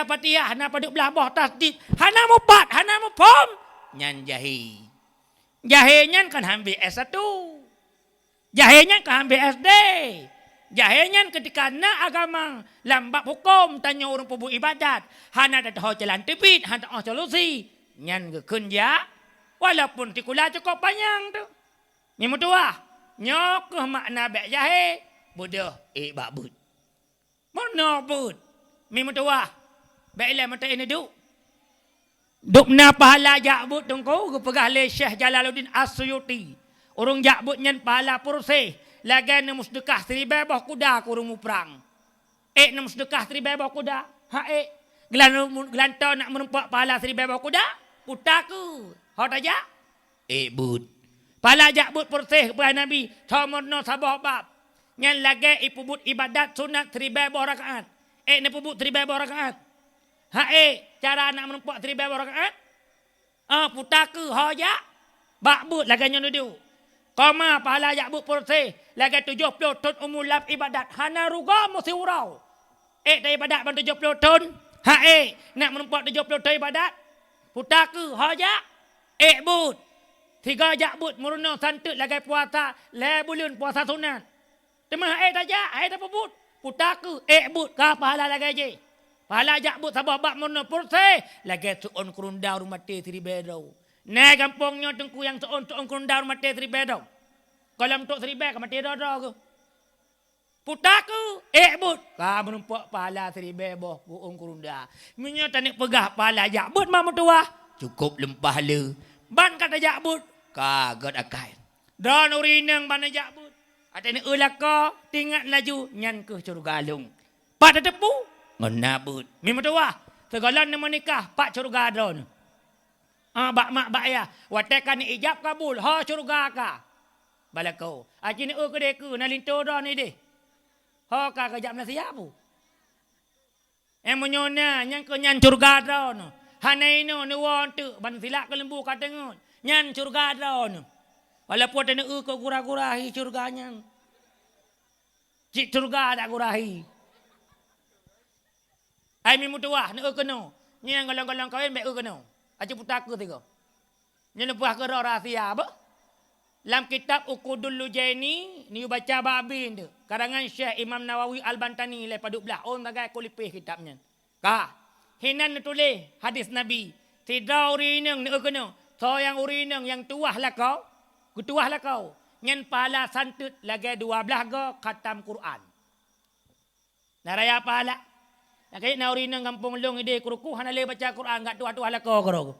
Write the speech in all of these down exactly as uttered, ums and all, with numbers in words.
Fatihah, hana padub blaih boh tasdid, hana mupat, hana muphom, nyan jahé. Jahé nyan kan han abéh S satu. Jahé nyan ka han abéh S D. Jahé nyan keutika na agama lam bab huköm tanyoe ureuëng peubuet iébadat, hana tatuho jalan teubiet, hana tatuho solusi, nyan geukheun jak, walaupun sikula cukôp panyang teuh. Mimeutuwah, nyoe kheueh makna bék jahé, beudôh ék bak beuet. Meunoe beuet, mimeutuwah, bék ilée meuteuen neuduek. Dubna pahala jak beuet teungku geupeugah lé Syekh Jalaluddin As-Suyuti. Ureuëng jak beuet nyan pahala peureuseh lagée neumeuseudekah siribée boh kuda keu ureuëng muprang. Ék neumeuseudekah siribée boh kuda? Ha ék. Geulan-, geulantoe nak meurumpok pahala siribée boh kuda? Puta keu. Ho tajak? Ék beuet. Pahala jak beuet peureuseh peugah Nabi, tho meurunoe saboh bab. Nyan lagée ipeubuet iébadat sunat siribée boh rakaat. Ék neupeubuet siribée boh rakaat? Ha ék. Cara nak meurumpok siribée boh rakaat? Ah, puta keu ho jak bak beuet lagée nyoe dudoe. Koma pahala jak beuet peureuseh lagée tujoh ploh thon umu lam iébadat hana rugoe meusiuroe. Ék taiébadat ban tujoh ploh thon? Ha ék. Nak meurumpok tujoh ploh thon iébadat? Puta keu ho jak ék beuet. Sigoe jak beuet meurunoe santeut lagée puasa lhée buleuen puasa sunat. Teuma hai tajak, hai tapeubuet, puta keu ék beuet ka pahala lagée jih. Pahala jak beuet saboh bak meurunoe peureuseh lagée seuôn keureunda ureuëng maté siribée droe. Nai gampông nyoe teungku nyang seuôn-seuôn keureunda ureuëng maté siribée droe. Gohlom trok siribée ka maté droe-droe geuh. Puta keu ék beuet ka meurumpok pahala siribée boh seuôn keureunda. Meunyoe taneuk peugah pahala jak beuet mimeutuwah, cukôp leumpah le. Ban ka tajak beuet ka gét akai. Droeneuh ureuëng inong ban neujak beuet. Watée neueu lakoe, teuingat laju, nyan kheueh syeuruga lôn. Pat tateupeue? Ngon na beuet. Mimeutuwah, sigohlom neumeunikah, pat syeuruga droeneuh? Ah, bak mak bak yah. Watée ka neuijab kabul, ho syeuruga ka. Bak lakoe. Aci neueu keudeh keu na linto droeneuh ideh. Ho ka geujak Malaysia bu. Eh, meunyoe na, nyan keuh nyan syeuruga droeneuh. Hana inoe neuwoe eunteuk ban silak keuleumbu ka teungeut. Nyan syeuruga droeneuh. Walaupun teuneuk eu keu gura-gura hi syeuruga nyan. Cit syeuruga dak gura hi. Ai mimeutuwah, neueu keunoe. Nyan golom-golom kawén bék eu keunoe. Aci puta keu sigoe. Nyoe leupah keudroe rahsia beuh. Lam kitab Uqudul Lujaini, neuyue baca bak abéh eunteuk. Karangan Syekh Imam Nawawi Al-Bantani lé padub blaih ôn sagai kulipéh kitab nyan. Ka, hinan neutuléh hadis Nabi, sidroe ureuëng inong neueu keunoe, soe nyang ureuëng inong nyang tuwah lakoe, geutuwah lakoe, nyan pahala santeut lagée dua blaih goe khatam Quran. Na raya pahala. Nyang keuneuk na ureuëng inong gampông lôn ideh keuruku hana lé baca Quran, gak tuwah-tuwah lakoe keudroe.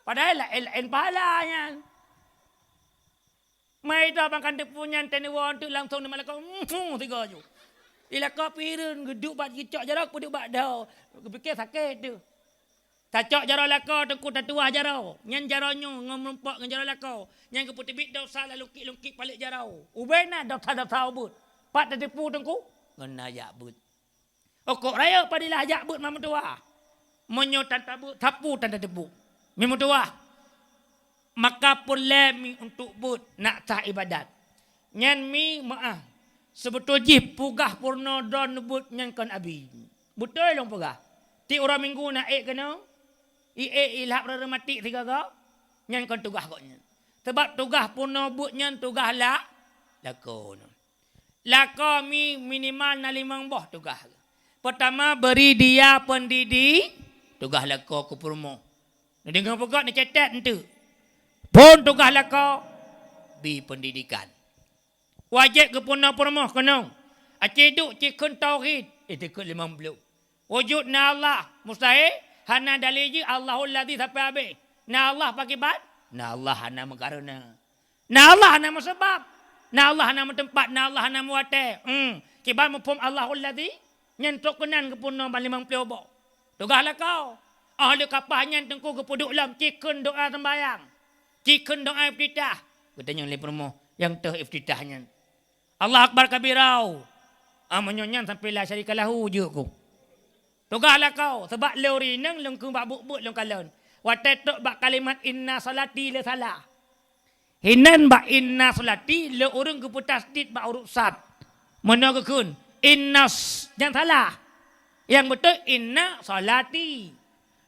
Padahai laén-laén pahala nyan. Mai droe ban ka teupeue nyan teuneuk woe eunteuk langsong neumat lakoe, mhu, sigoe ju. Di lakoe pireuen geuduek bak geucok jaroe, geuduek bak dhoe. Geupike sakét teuh. Tacok jaroe lakoe teungku tatuwah jaroe. Nyan jaroe nyoe ngon meurumpok ngon jaroe lakoe. Nyan geupeuteubiet desya lam lungkiek-lungkiek palek jaroe. Ubena desya-desya ubeuet. Pat tateupeue teungku? Ngon na jak beuet. Okok rayeuk padilah jak beuet mimeutuwah. Meunyoe tan tabeuet, sapeue tan tateupeue? Mimeutuwah. Maka peureulée mi untuk beuet nak sah iébadat. Nyan mi meuáh. Seubeutôi jih peugah peurunoe droeneuh beuet nyan kon abi. Beutôi lôn peugah. Tieb uroe minggu na ék keunoe, i ék ilhab reumatik sigoe-goe, nyan kon tugaih gobnyan. Sabab tugaih peurunoe beuet nyan tugaih la-, lakoe. Lakoe mi minimal na limong boh tugaih. Peutama, beri dia pendidi-, tugaih lakoe keu peurumoh. Neudeungoe peugah neucatat eunteuk. Phon tugaih lakoe, bi pendidikan. Wajéb geupeurunoe peurumoh keunoe. Aci duek ci kheun tauhid, itikeuet limong ploh. Wujud na Allah, mustahil, hana dalil jih Allahul ladzi sampai habéh. Na Allah pakiban? Na Allah hana meukareuna. Na Allah hana meusabab. Na Allah hana meuteumpat, na Allah hana meuwatée. Hmm. Kiban muphom Allahul ladzi, nyan trok keunan geupeurunoe ban limong ploh boh. Tugaih lakoe. Óh lheueh kapah nyan teungku geupeuduek lom ci kheun doá seumbahyang. Ci kheun doá iftitah. Geutanyong lé peurumoh nyang teuh iftitah nyan. Allahu Akbar kabira. Ah, meunyoe nyan sampai la syarika lahu jeuet ku. Tugaih lakoe, sabab lé ureuëng inong lôn kheun bak buet-buet lôn kalon. Watée trok bak kalimat inna sholati lé salah. Hinan bak inna sholati lé ureuëng geupeutasydid bak uruek sad. Meunoe geukheun, innas, nyan salah. Nyang beutôi, "Inna sholati."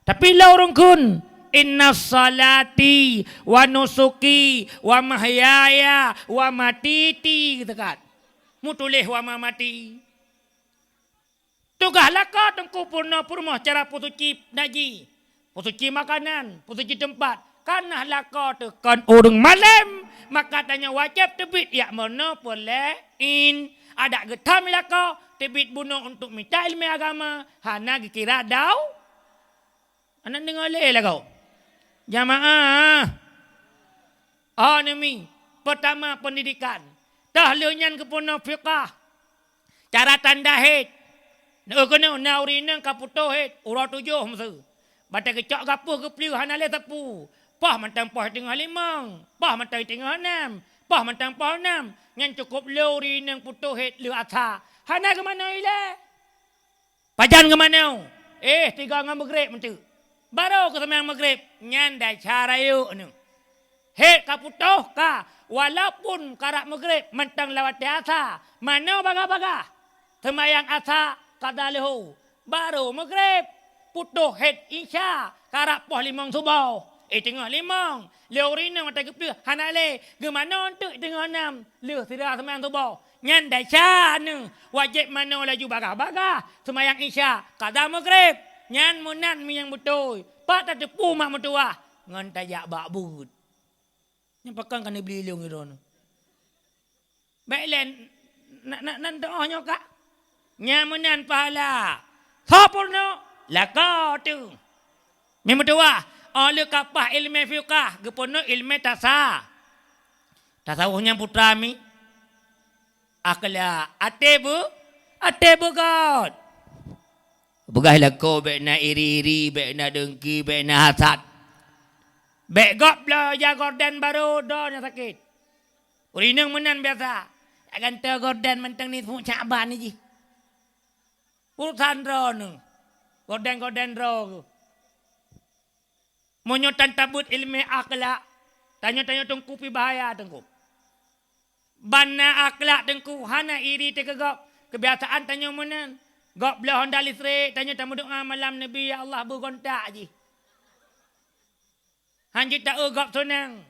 Tapi lôn ureuëng kheun, "Inna sholati wa nusuki wa mahyaya wa matiti," gitu kan. Meutuléh wa mamati. Tugaih lakoe Teungku peurunoe peurumoh cara peusuci najih, peusuci makanan, peusuci teumpat. Kana lakoe teuh kon ureuëng malém, maka tanyoe wajéb teubiet jak meurunoe peureulée in. Adak geutam lakoe teubiet bunoe untuk mita iéleumé agama, hana geukira dau. Hana neudeungoe lé lagoe. Jamaah. Oh, neumi. Peutama, peundidikan. Toh lheueh nyan geupeurunoe fiqah. Cara tanda hét. Neueu keunoe na ureuëng inong ka putôh hét, uroe tujoh meuseu. Batée geucok gapoh geupleue hana lé sapeue. Poh mantong poh teungoh limong, poh mantong teungoh nam, poh mantong poh nam. Nyan cukôp lheueh ureuëng inong putôh hét lheueh asa. Hana geumanoe ilée. Pajan geumanoe? Eh, tiga ngon meugreb meuteuk. Barô geuseumayang meugreb, nyan desya rayeuk neuh. Hét ka putôh ka, walaupun karab meugreb mantong lam watée asa, manoe bagah-bagah. Seumayang asa kada leuho, barô meugreb, putôh hét isya, karab poh limong suboh. Eh, teungoh limong, lheueh ureuëng inong watée geupleue hana lé, geumanoe teuk teungoh nam, lheueh sira seumayang suboh. Nyan desya neuh, wajéb manoe laju bagah-bagah, seumayang isya, kada meugreb. Nyan meunan mi nyang beutôi, pat tateupeue mak meutuwah ngon tajak bak buet. Nyan pakon ka neubri lôn droeneuh. Bék lé na, na, nan teuoh nyoe ka. Nyan meunan pahala. Soe peurunoe? Lakoe teuh. Mi meutuwah, óh lheueh ka paih iéleumé fiqah, geupeurunoe iéleumé tasa-, tasawuf nyang putra mi. Akhlak, até beu-, até beugét. Peugah lakoe bék na iri-iri, bék na dengki, bék na hasad. Bék gob bloe ija gorden barô droe nyang sakét. Ureuëng inong meunan biasa. Jak gantoe gorden mantong ni seumeuk Syakban jih. Urusan droeneuh. Gorden-gorden droe geuh. Meunyoe tan tabeuet iéleumé akhlak, tanyoe-tanyoe Teungku pih bahaya Teungku. Ban na akhlak Teungku, hana iri teuh keu gob. Keubiasaan tanyoe meunan. Gob bloe honda listrik, tanyoe tameudoá malam neubi, "Ya Allah, beugontak jih." Han jeuet taeu gob seunang.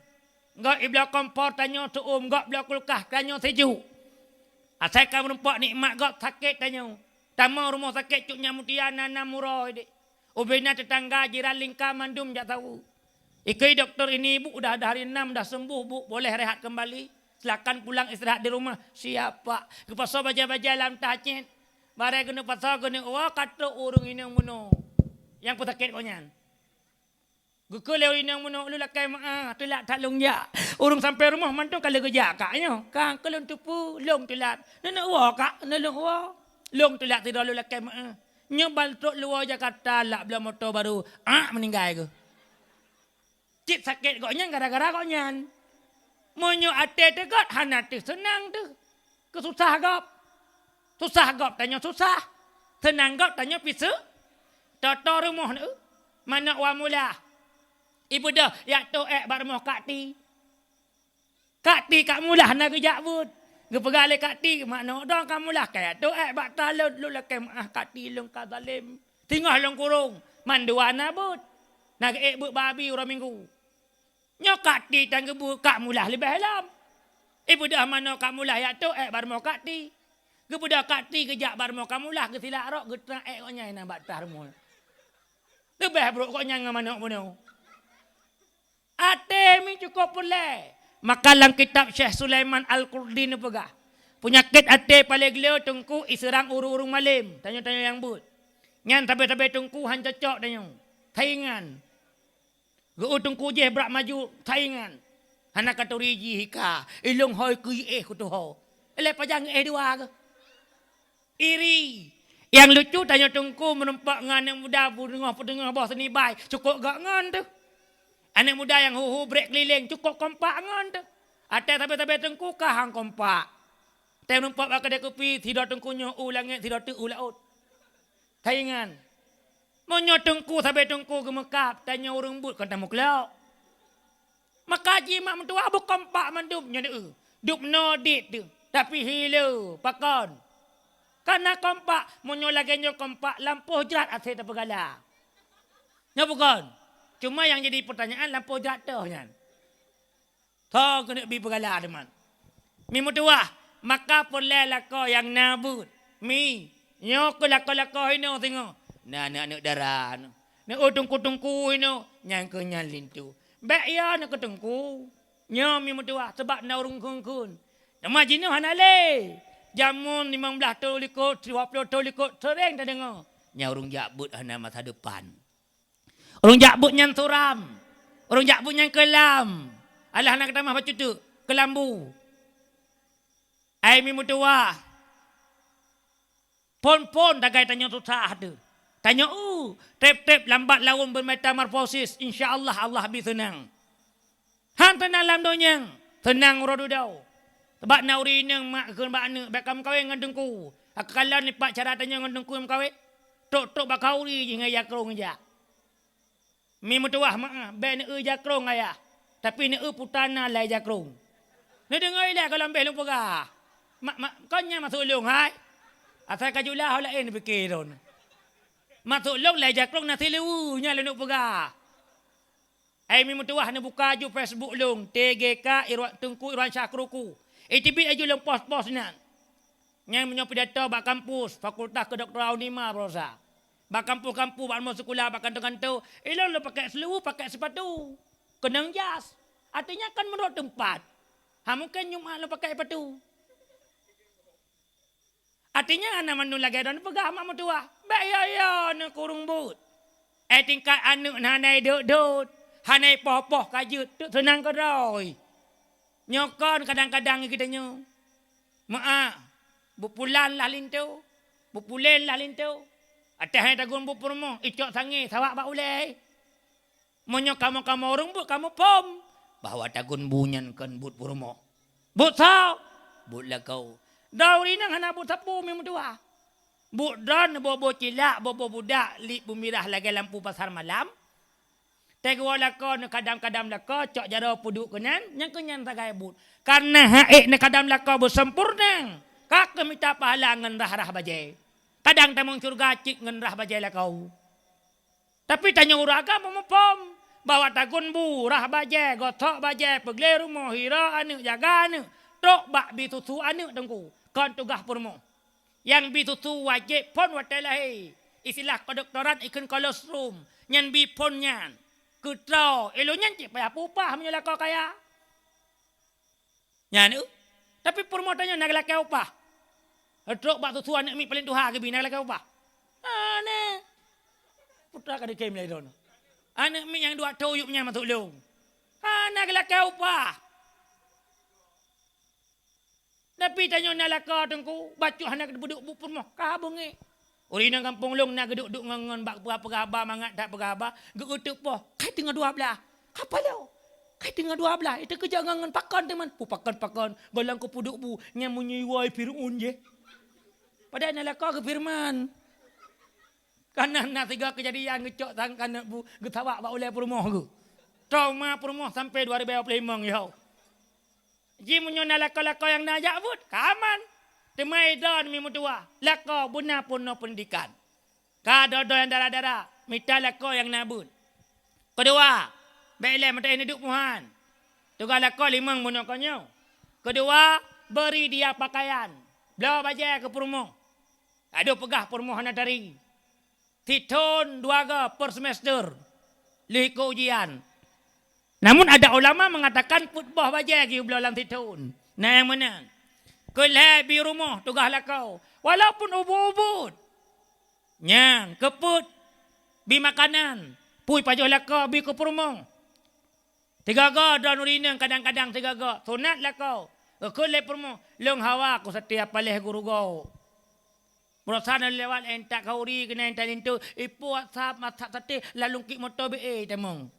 Gob ibloe kompor tanyoe seu-uem, gob bloe kulkas tanyoe sejuk. Asai ka meurumpok nikmat gob sakét tanyoe. Tamong rumoh sakét Cut Nyak Mutia na, na uroe deh. Ubé na teutangga jiran lingka mandum jak saweue. Ikheun dokto, "Ini ibu udah, udah hari enam, udah sembuh bu, boleh rehat kembali. Silakan pulang istirahat di rumah." Siap pak. Geupasoe bajée-bajée lam tacét. Barée keuneuk pasoe keuneuk woe ka trok ureuëng inong bunoe nyang peusakét gobnyan. Geukheun lé ureuëng inong bunoe, "Ulôn lakée meu'ah, teulat that lôn jak." Ureuëng sampoe rumoh mantong ka lheueh geujak kak nyoe. Ka keu lôn teupeue, lôn teulat. Neuneuk woe kak, neuneuk woe. Lôn teulat sidroe lôn lakée meu'ah. Nyoe ban trok luwa Jakarta lak bloe moto barô, ak meuninggai geuh. Cit sakét gobnyan gara-gara gobnyan. Meunyoe até teuh gét hana teuh seunang teuh. Keususah gob. Susah gob tanyoe susah. Seunang gob tanyoe pih seu-, toto rumoh neu. Manök wa mulah. Ibeudôh jak toh ék bak rumoh kak ti. Kak ti kak mulah na geujak beuet. Geupeugah lé kak ti, "Manök dong kak mulah, kajak toh ék bak ta lôn, lôn lakée meu'ah kak ti lôn ka zalem. Singoh lôn kurong, mandua na beuet. Na geuék beuet bak abi uroe Minggu." Nyoe kak ti tan geubeuet, kak mulah leubeh lom. Ibeudôh manök kak mulah jak toh ék bak rumoh kak ti. Geubeudôh kak ti geujak bak rumoh kak mulah, geusilak rot, geutrang ék gobnyan inan bak tah rumoh. Leubeh brok gobnyan ngon manök bunoe. Até mi cukôp peureulée. Maka lam kitab Syekh Sulaiman Al-Qurdi neupeugah, peunyakét até paleng glé Teungku iseurang ureuëng-ureuëng malém, tanyoe-tanyoe nyang beuet. Nyan sabe-sabe Teungku han cocok tanyoe. Saingan. Geu Teungku jéh brat maju saingan. Hana katuri jih ka, ilong hôi keu éh kutuho. Lé pajan éh dua geuh. Iri. Nyang lucu tanyoe Teungku meurumpok ngon aneuk muda peuteungoh-peuteungoh boh seunibai, cukôp gét ngon teuh. Aneuk muda nyang hu-hu brek keulileng, cukôp kompak ngon teuh. Até sabe-sabe Teungku ka han kompak. Até meurumpok bak keudée kupi, sidroe Teungku nyoe u langét, sidroe teuk u laôt. Saingan. Meunyoe Teungku sabe Teungku geumeukab, tanyoe ureuëng buet kon tameuklok. Maka jimat meutuwah beukompak mandum nyoe deuh. Dubnoe dit deuh, tapi hileue pakon. Ka na kompak, meunyoe lagée nyoe kompak, lampôh jrat até tapeugala. Nyoe bukon. Cuma nyang jadi peutanyaan, lampôh jrat toh nyan. Tho keuneuk bi peugala teuma. Mi meutuwah, maka peureulée lakoe nyang na beuet. Mi, nyoe keuh lakoe-lakoe inoe singoh. Na aneuëk-aneuëk dara, na teungku-teungku inoe, nyang keu nyan linto. Bék ya na keu teungku. Nyoe mi meutuwah, sabab na ureuëng kheun-kheun. Teuma jinoe hana lé. Jameun limong blaih thôn likot, dua ploh thôn likot, seuréng tadeungoe. Nyan ureuëng jak beuet hana masa depan. Ureuëng jak beuet nyan suram. Ureuëng jak beuet nyan keulam. Alah na geutamah bacut teuk, keulambu. Ai mi meutuwah. Phon-phon tagai tanyoe susah teuh. Tanyoe, uh, treb-treb lambat laun bermetamorfosis, insya Allah, Allah bi seunang. Han seunang lam donya, seunang uroe dudoe. Sabab na ureuëng inong mak kheun bak aneuëk, bék ka meukawen ngon teungku. Ka kalon nibak cara tanyoe ngon teungku meukawen. Trok-trok bak khauri jih ngon jakrong jak. Mi meutuwah meuah, bék neueu jakrong ayah, tapi neueu putana lai jakrong. Neudeungoe ilée goh lom bék lôn peugah. Mak, mak, kon nyan masôk lôn hai. Asai ka jula ho laén pike lôn. Masôk lôn lai jakrong na sileue nyan lôn peugah. Ai mi meutuwah neubuka aju Facebook lôn, T G K Irwan, Teungku Irwansyah Kruku. Iteubiet aju lôn pos-pos nyan. Nyan meunyoe pidato bak kampus, Fakultas Kedokteran Unima baroesa. Bak kampus-kampus, bak rumoh sikula, bak kantô-kantô, ilôn lôn pakai seuleu, pakai sipatu. Keunong jas. Artinya kan meunurot teumpat. Ha mungken Jumat lôn pakai sipatu. Artinya hana mandum lagée droen peugah mak meutuwah. Bék yo-yo neukurung buet. Eh tingkat aneuëk hana idot-dot, hana ipoh-poh ka jeuet, teuk seunang keudroe. Nyoe kon kadang-kadang geutanyoe. Meu'ah, buet pulan lah linto, buet pulen lah linto. Até hai tagun buet peurumoh, icok sangé sawak bak ulée. Meunyoe kamoe-kamoe ureuëng buet kamoe phom bahwa tagun bu nyan kon buet peurumoh. Buet soe? Buet lakoe. Droe ureuëng inong hana buet sapeue mi meutuwah. Buet droen boh-boh cilak, boh-boh budak, lik beumirah lagée lampu pasar malam. Teungoh lakoe neukadam-kadam lakoe, cok jaroe peuduek keunan, nyang keunan sagai buet. Kareuna hak ék neukadam lakoe beusempurna, ka keuh mita pahala ngon rhah-rhah bajée. Kadang tamong syeuruga cit ngon rhah bajée lakoe. Tapi tanyoe ureuëng agam meumuphom bahwa tagun bu, rhah bajée, gosok bajée, peugleh rumoh, hira aneuëk, jaga aneuëk, trok bak bi susu aneuëk teungku, kon tugaih peurumoh. Nyang bi susu wajéb phon watée lahé. Istilah kedokteran ikheun kolostrum. Nyan bi phon nyan. Keutroe, ilôn nyan cit payah peupah meunyoe lakoe kaya. Nyan eu. Tapi peurumoh tanyoe na geulakée upah. Trok bak susu aneuëk miet paleng tuha geubi na geulakée upah. Aneh. Putra ka dikém lé droen. Aneuëk miet nyang dua tuyup nyan masôk lôn. Hana geulakée upah. Tapi tanyoe na lakoe teungku, bacut hana geupeuduek bu peurumoh, ka beungéh. Ureuëng inong gampông lôn na geuduek-duek ngon-ngon bak peugah-peugah haba mangat that peugah haba, geu-, geuteuk poh, kai teungoh dua blaih. Ka paloe. Kai teungoh dua blaih, itu keujak ngon-ngon pakon teuma. Pu pakon-pakon, gohlom kupeuduek bu, nyan meunyoe iwoe Fir'aun jih. Padahai na lakoe geufeurman. Kareuna na siga keujadian geucok sang kaneuk bu, geusawak bak ulée peurumoh geuh. Trauma peurumoh sampai dua ribu dua puluh lima nyoe. Ji meunyoe na lakoe-lakoe nyang na jak buet, ka aman. Teuma idon mi meutuwah, lakoe beuna peunoh peundidikan. Ka droe-droe nyang dara-dara, mita lakoe nyang na buet. Keudua, bék ilée meutai neuduek muhan. Tugaih lakoe limong bunoe kon nyoe. Keudua, beri dia pakaian. Bloe bajée keu peurumoh. Adoh peugah peurumoh hana tari. Sithon dua goe per semester lheueh ikot ujian. Namun ada ulama mengatakan peuet boh bajée geubloe lam sithon. Na nyang meunan. Keu lhée bi rumoh tugaih lakoe, walaupun ubit-ubit. Nyan, keu peuet bi makanan, pui pajoh lakoe bi keu peurumoh. Sigoe-goe droeneuh inong kadang-kadang sigoe-goe sunat lakoe. Geukheun lé peurumoh, lôn hawa ku setiap paléh geurugoe. Baroesa na lewat, eh, intat khauri keunan intat linto, ipuet sab masak saté, lalu kik moto B E tamong.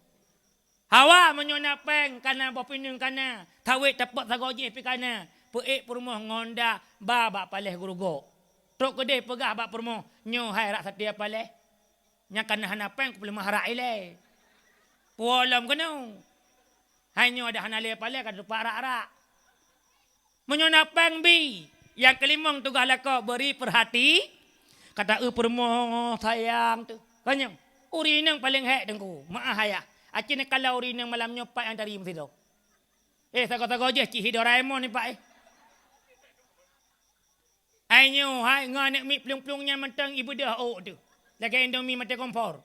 Hawa meunyoe na péng kana, boh pineung kana, sawét tapot sagoe jih pih kana, peuék peurumoh ngon da ba bak paléh geurugoe. Trok keudeh peugah bak peurumoh, "Nyoe hai rak saté paléh. Nyang kana hana péng kupeuleumah rak ilée." Puwoe lom keunoe. Hai nyoe dah hana lé paléh ka teupak rak-rak. Meunyoe na péng bi, Nyang keulimong tugaih lakoe, beri peurhati, kata eu peurumoh sayang teuh. Kanyang, ureueng inong paleng hék teungku, meu'ah ayah. Aci neukalon ureueng inong malam nyoe pat nyang tari meusidroe. Eh, sagoe-sagoe jih cit hi Doraemon ni pat, eh. Ai nyoe hai ngon aneuk miet plueng-plueng nyan mantong ibeudôh ôk teuh. Lagèe Indomie maté kompor.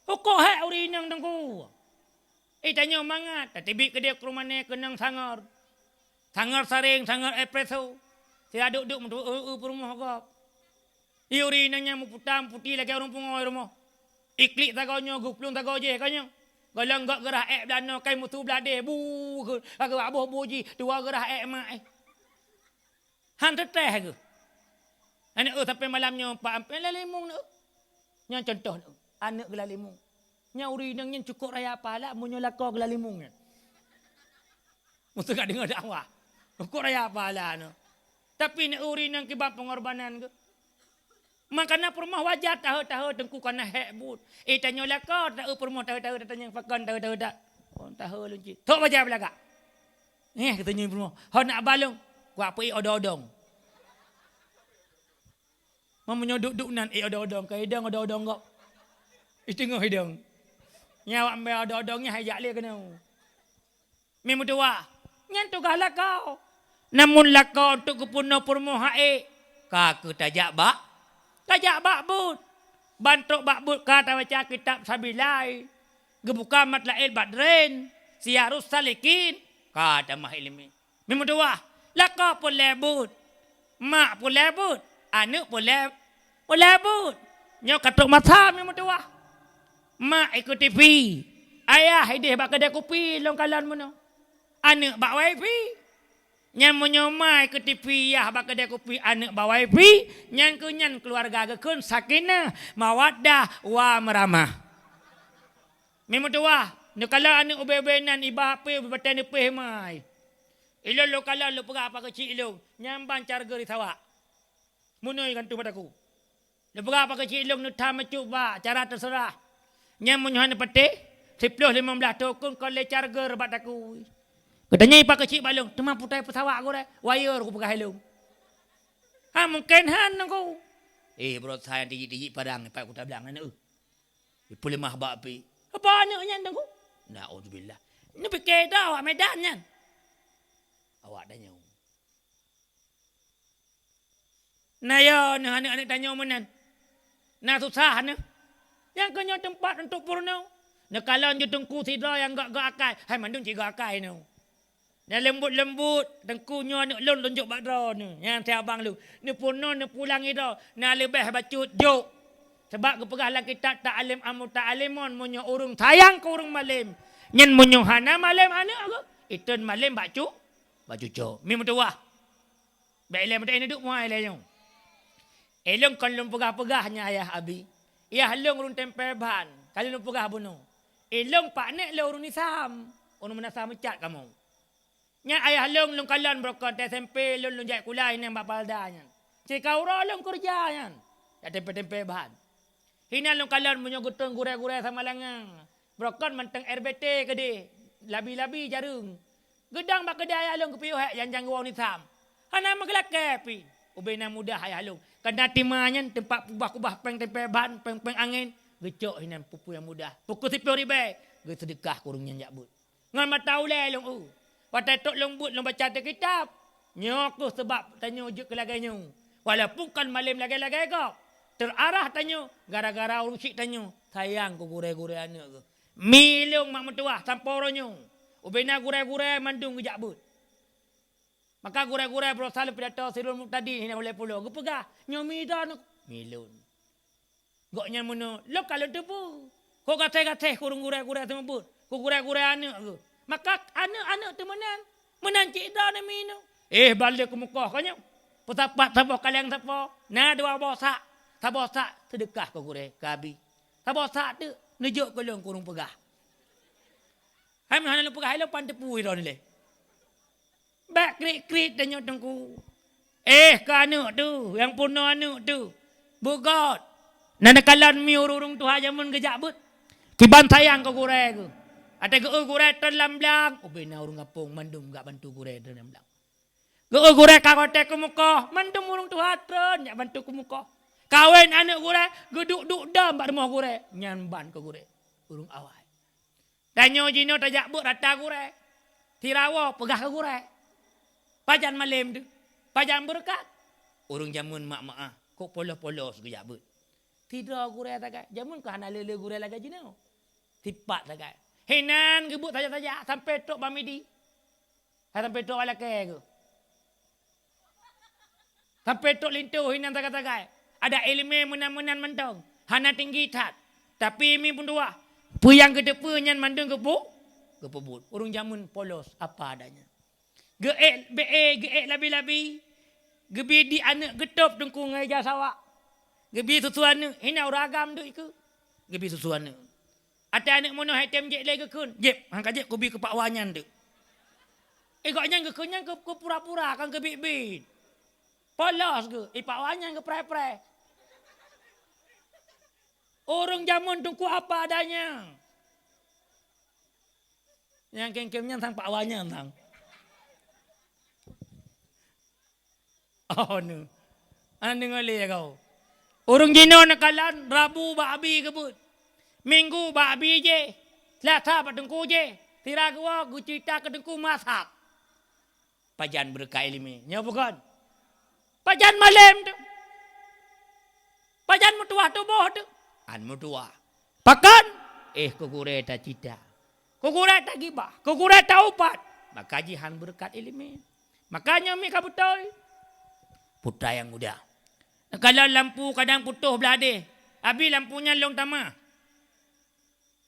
Hukok hék ureueng inong teungku. Eh, tanyoe mangat, tateubiet keudeh krueng mané keunong sangor. Sangor saréng, sangor espresso. Sira duek-duek meutuwö eu-eu peurumoh gob. Ureueng inong nyan meuputa meuputi lagèe ureueng pungo rumoh. Iklik sagoe nyoe geuplueng sagoe jéh ka nyoe. Gohlom gok geurhah ék beulanoe kai meusu bladeh bu keu ka geuboh bu jih tuwö geurhah ék mak, eh. Han teutéh geuh. Aneuk eu sampai malam nyoe pat ampén lé limong neu. Nyan contoh neu. Aneuk geulalimong. Nyan ureueng inong nyan cukôp raya pahala meunyoe lakoe geulalimong nyan. Meuseuka deungoe dakwah. Cukôp raya pahala neu. Tapi neu ureueng inong kiban peungorbanan geuh. Makana peurumoh wajar taheu-taheu teungku kana hék buet. Eh, tanyoe lakoe ta eu peurumoh taheu-taheu tatanyong pakon taheu-taheu ta. Oh, taheu lôn cit. Thok bajèe beulagak. Eh, katanyong peurumoh. Hon nak balong. Kuat peuék odong-odong. Meunyoe duek-duek nan, eh, odong-odong, keu idong odong-odong gob. Di teungoh idong. Nyan awak mé odong-odong nyan hai jak lé keunoe. Mi meutuwah, nyan tugaih lakoe. Namun lakoe untuk geupeurunoe peurumoh hak ék, ka keuh tajak bak, tajak bak buet. Ban trok bak buet ka tabaca kitab Sabilai, geubuka Matlail Badrin, Siyarus Salikin, ka tamah ileumèe. Mi meutuwah, lakoe peureulèe buet, mak peureulèe buet, aneuk peureulèe, peureulèe buet. Nyoe ka trok masa mi meutuwah. Mak ikeue T V, ayah ideh bak keudè kupi lôn kalon meunoe. Aneuk bak wifi. Nyan meunyoe mak ikeue T V, yah bak keudè kupi, aneuk bak wifi, nyan keuh nyan keuluwarga geukheun sakinah, mawaddah, wa meuramah. Mi meutuwah, neukalon aneuk ubé-ubé nan iba H P ubé batèe neupéh mai. Ilôn lôn kalon lôn peugah bak keuchik ilôn, nyan ban charger di Sarawak. Meunyoe gantung bak takue. Lôn peugah bak keuchik ilôn neutham meucok bak cara teuseurah. Nyan meunyoe hana patéh, siploh limong blaih thon kon lé charger bak takue. Geutanyong bak keuchik bak lôn, teuma peue tasawak gurèe, wire kupeugah ilôn. Ha, mungken han nangku. Eh, beurot sa nyang tijik-tijik padang, pat kuta blang aneuk. Ipeuleumah bak api. Apa aneuk nyan nangku? Naudzubillah. Neupike droe awak Medan nyan. Awak tanyoe. Na yo neuh aneuk-aneuk tanyoe meunan. Na susah neuh. Nyang keu nyoe teumpat untuk peurunoe. Neukalon ju teungku sidroe nyang gak-gak akai, hai mandum cit gak akai nyoe. Nyang leumbut-leumbut, teungku nyoe aneuk lôn lôn jok bak droe neuh. Nyang si abang lôn. Neupeurunoe neupulang idroe, na leubeh bacut jok. Sabab geupeugah lam kitab Ta'lim Al-Muta'allimun, meunyoe ureueng sayang keu ureueng malém, nyan meunyoe hana malém aneuk geuh, itôn malém bak cu, bak cucoe. Mi meutuwah. Bèk ilèe meuteuk neuduek muai lé nyoe. Ilôn kon lôn peugah-peugah nyan ayah Abi. Ayah lôn ureueng tempé ban, ka lôn peugah bunoe. Ilôn pak nek lôn ureueng Islam, ureueng meunasah meucat kamoe. Nyan ayah lôn, lôn kalon beurokon, S M P lôn, lôn jak sikula inong bak Palda nyan. Cit ka uroe lôn keureuja nyan, jak tempé-tempé ban. Hinan lôn kalon meunyoe geutôn gurèe-gurèe Samalanga. Beurokon mantong R B T keudeh, labi-labi jareueng. Geudong bak keudè ayah lôn geupiôh hék janjang geuwoe nisam. Hana meugeulakèe pih. Ubé na mudah ayah lôn. Kana tima nyan teumpat kubah-kubah péng tempé ban, péng-péng angén. Geucok hinan peue-peue nyang mudah. Pukul siploh ribèe, geuseudeukah keu ureueng nyang jak beuet. Ngon mata ulèe lôn eu. Watèe trok lôn beuet lôn baca ateueh kitab. Nyoe kheueh sabab tanyoe jeuet keu lagèe nyoe. Walaupun kon malém lagèe-lagèe gob, teuarah tanyoe gara-gara ureueng syik tanyoe sayang keu gurèe-gurèe aneuk geuh. Mi lôn mak meutuwah sampoe uroe nyoe, ubé na gurèe-gurèe mandum geujak beuet. Maka gurèe-gurèe beurosa lôn pidato Sirul Mubtadin hinan ulèe pulo geupeugah, nyoe mi droeneuh, mi lôn. Gobnyan meunoe, lôn ka lôn teupeue. Kok gaséh-gaséh keu ureueng gurèe-gurèe seumeubeuet, keu gurèe-gurèe aneuk geuh. Maka aneuk-aneuk teuh meunan, meunan cit droeneuh mi nyoe. Eh, ban lé keumeukoh ka nyoe. Peusapat saboh kaleng sapo, na dua boh sak. Saboh sak seudeukah keu gurèe, keu Abi. Saboh sak teuk neujok keu lôn keu ureueng peugah. Hai meuhana lôn peugah ilôn pan teupeue droeneuh lé. Bèk kriet-kriet tanyoe teungku. Eh, keu aneuk teuh, nyang peurunoe aneuk teuh. Beugot. Na neukalon mi ureueng-ureueng tuha jameun geujak beuet. Kiban sayang keu gurèe geuh. Watèe geu-eu gurèe trön lam blang, ubé na ureueng gampông mandum gak bantu gurèe trön lam blang. Geu-, gurée ka watée keumukoh, mandum ureuëng tuha treun jak bantu keumukoh. Kawen aneuëk gurée, geuduek-duek dam bak rumoh gurée, nyan ban keu gurée. Ureuëng awai. Tanyoe jinoe tajak beuet rata gurée. Sirawoe peugah keu gurée. Pajan malem teuh? Pajan beureukat? Ureuëng jameun mak-mak ah, kok polos-polos geujak beuet. Sidroe gurée sagai, jameun ka hana le-le gurée lagée jinoe. Sipat sagai. Hinan geubeuet saja-saja sampai trok bak midi. Hai sampai trok bak lakée geuh. Sampai trok linto hinan sagai-sagai. Ada iéleumé meunan-meunan mantong. Hana tinggi that. Tapi mi meutuwah. Peue nyang geuteupeue nyan mandum geupeu-, geupeubuet. Ureuëng jameun polos apa adanya. Geuék, beu-, geuék labi-labi. Geubi di aneuëk geutôb teungku ngon ija sawak. Geubi susu aneuëk, hina ureuëng agam deuek ikeue. Geubi susu aneuëk. Até aneuëk meunoh hai tem jép lé geukheun. Jép, han ka jép kubi keu Pak Wan nyan deuek. Eh, gobnyan geukheun nyan keu, keu pura-pura, kan keu biet-biet. Polos geuh, eh, Pak Wan nyan geuprai-prai. Ureuëng jameun teungku apa adanya. Nyang kém-kém nyan sang Pak Wan nyan sang. Oh, nu. Hana deungoe lé kau. Ureuëng jinoe neukalon, Rabu bak abi geubeuet. Minggu bak abi jéh. Seulasa bak teungku jéh. Sira geuwoe geuceurita keu teungku mazhab. Pajan beureukat iéleumé. Nyoe bukon? Pajan malem teuh? Pajan meutuwah tuboh teuh? Hán meutuwah. Pakon? Eh, keu gurée tacita. Keu gurée tagibah. Keu gurée taupat. Maka jih hán beureukat iéleumé. Maka nyoe mi ka beutôi. Putra nyang muda. Neukalon lampu kadang putôh blah deh. Abi lampu nyan lôn tamah.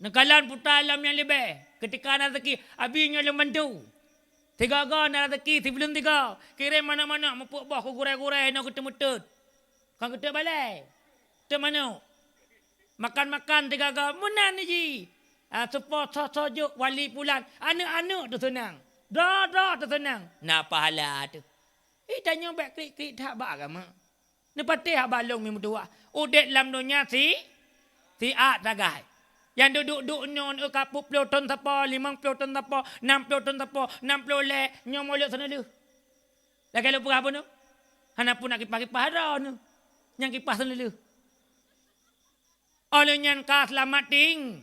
Neukalon putra lom nyang leubeh. Keutika na raseuki, abi nyoe lôn bantu. Sigoe-goe na raseuki sibuleuen sigoe. Kirém manok-manok meupeuet boh keu gurée-gurée inoe keu teumeuteut. Kon keu teuk balée. Teuk manok. Makan-makan sigoe-goe meunan jih. Ah, seupôt soe-soe jok wali pulan. Aneuëk-aneuëk teuseunang. Droe-droe teuseunang. Na pahala teuh. Eh, tanyoe bék krik-krik that bak agama. Neupatéh haba lôn mi meutuwah. Udeb lam donya si, siat sagai. Nyang duduek-duek nyoe ka peuet ploh thon sapo, limong ploh thon sapo, nam ploh thon sapo, nam ploh lhée, nyoe mulod seuneulheueh. Lagée lôn peugah bunoe, hana peue nak kipah-kipah droeneuh. Nyang kipah seuneulheueh. Óh lheueh nyan ka seulamat ting.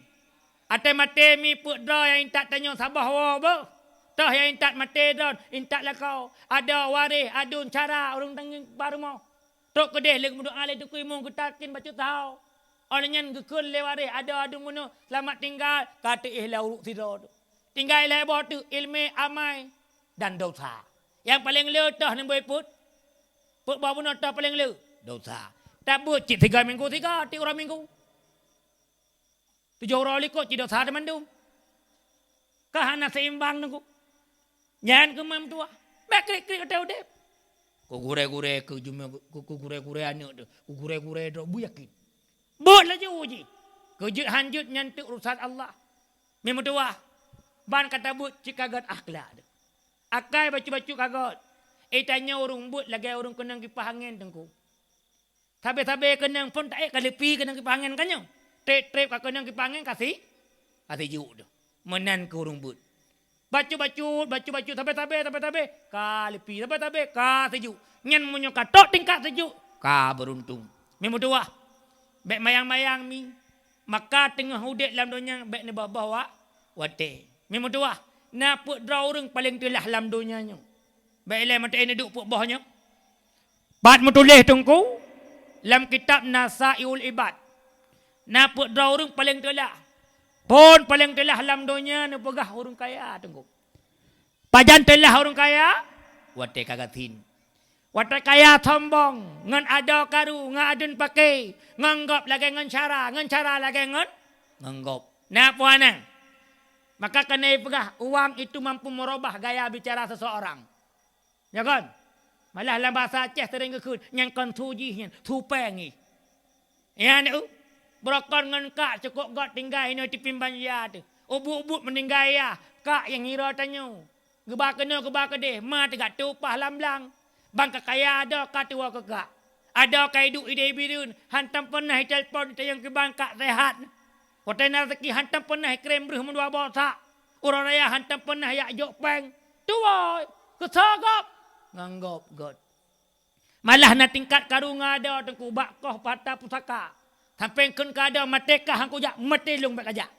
Até maté mi peuet droe nyang intat tanyoe saboh woe boh. Toh nyang intat maté droe, intat lakoe. Adoe, waréh, aduen, cara, ureuëng tangieng bak rumoh. Trok keudeh lé geumeudoá lé Teungku Imum geutakheun bacut saho. Óh lheueh nyan geukheun lé waréh, adoe, aduen bunoe, seulamat tinggai, ka teuéh lé ureuëng sidroe teuh. Tinggai lhée boh teuh, iéleumé, amai, dan desya. Nyang paleng le toh neuboh peuet. Peuet boh bunoe toh paleng le, desya. Tabeuet cit sigoe minggu sigoe, tiep uroe minggu. Tujoh uroe likot cit desya teumandum. Ka hana seimbang teungku. Nyan keuh meutuwah. Bék krik-krik watée udeb. Keu gurée-gurée keu jumé, keu, keu gurée-gurée aneuëk teuh, keu gurée-gurée droe beuyakin. Beuet laju jih. Keu jeuet han jeuet nyan teuk urusan Allah. Mi meutuwah, ban ka tabeuet cit ka gét akhlak teuh. Akai bacut-bacut ka gét. Eh, tanyoe ureuëng beuet lagée ureuëng keunong kipah angén teungku. Sabe-sabe keunong phon taék ka leupi keunong kipah angén ka nyoe. Treb-treb ka keunong kipah angén ka si, ka sijuek teuh. Meunan keuh ureuëng beuet. Bacut-bacut, bacut-bacut, sabe-sabe, sabe-sabe, ka leupi, sabe-sabe, ka sijuek. Nyan meunyoe ka trok tingkat sijuek, ka beuruntung. Mi meutuwah, bék mayang-mayang mi. Maka teungoh udeb lam donya bék neuboh-boh wa-, watée. Mi meutuwah, na peuet droe ureuëng paleng teulah lam donya nyoe. Bék ilée meuteuen neuduek peuet boh nyoe. Pat meutuléh teungku lam kitab Nasaiul Ibad. Na peuet droe ureuëng paleng teulah. Phon paleng teulah lam donya neupeugah ureuëng kaya teungku. Pajan teulah ureuëng kaya? Watée ka gasien. Watée kaya sombong, ngon adoe karu, ngon aduen paké, ngon gob lagée ngon cara, ngon cara lagée ngon, ngon gob. Na peue hana? Maka keuneuk peugah, uang itu mampu merubah gaya bicara seseorang. Ya kan? Malah lam bahasa Aceh sering geukheun, nyang kon su jih nyan, su péng jih. Nyan, uh, beurokon ngon kak cukôp gét tinggai inoe tipim banja teuh. Ubuk-ubuk meuninggai yah, kak nyang hiro tanyoe. Geuba keunoe, geuba keudeh, ma teuga teupah lam blang. Ban ka kaya adoe ka tuwoe keu kak. Adoe ka iduek ideh ibireuen, hantom peunah itelepon itanyong kiban kak seuhat. Watée na raseuki hantom peunah ikirém breueh meudua boh sak. Uroe raya hantom peunah jak jok péng. Tuwoe, keusoe gob. Ngon gob göt. Malah na tingkat karu ngon adoe teungku bak koh harta pusaka. Sampoe kheun keu adoe maté kah han kujak, maté lôn bék kajak.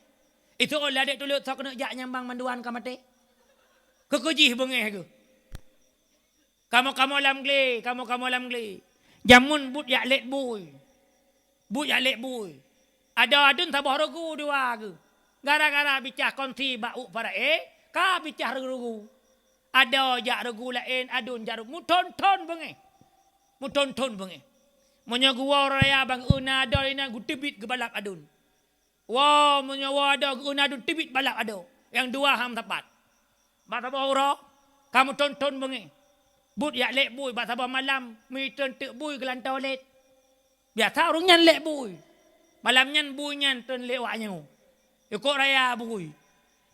Itu ladek tuleuek soe keuneuk jak nyang bang manduan ka maté. Keu keujih beungéh geuh. Kamoe-kamoe lam glé, kamoe-kamoe lam glé. Jameun buet jak lét bui. Buet jak lét bui. Adoe aduen saboh reugu dua geuh. Gara-gara bicah kongsi bak uek para ék, ka bicah reugu-reugu. Adoe jak reugu laén, aduen jak reugu, meuthon-thon beungéh. Meuthon-thon beungéh. Meunyoe geuwoe raya bang eu na adoe inan geuteubiet geubalap aduen. Woe, meunyoe woe adoe geueu na aduen teubiet balap adoe, nyang dua han meusapat. Bak saboh uroe, ka meuthon-thon beungéh. Buet jak lét bui bak saboh malam, meuteun teuk bui geulantoe lét. Biasa ureuëng nyan lét bui. Malam nyan bui nyan teun lé awak nyoe. Ikot raya bui.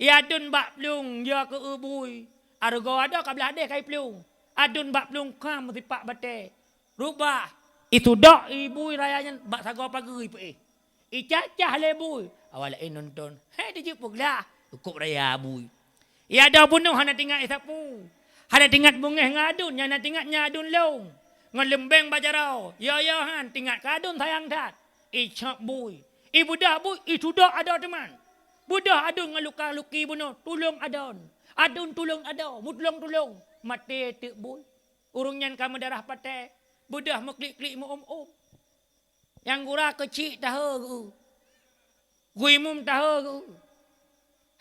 Ia aduen bak plueng, ia keu eu bui. Arugoe adoe ka blah deh kai plueng. Aduen bak plueng ka meusipak batée. Rubah, itudok i bui raya nyan bak sagoe pageue ipeuéh. Icah-cah lé bui, awak laén nonton. Hai dijeuet peuglah, cukôp raya bui. Ia adoe bunoe hana tingat isapu. Hana tingat beungéh ngon aduen, nyang na tingat nyan aduen lôn. Ngon leumbeng bak jaroe, yo-yo han tingat keu aduen sayang that. Icok bui, ibeudah bui, itudok adoe teuma. Beudah aduen ngon luka-luki bunoe, tulông aduen. Aduen tulông adoe, meutulông-tulông. Maté teuk bui. Ureuëng nyan ka meudarah patéh, beudah meuklik-klik meu-ôm-ôm. Nyang gura keuchik tahe geu, guimum tahe geu.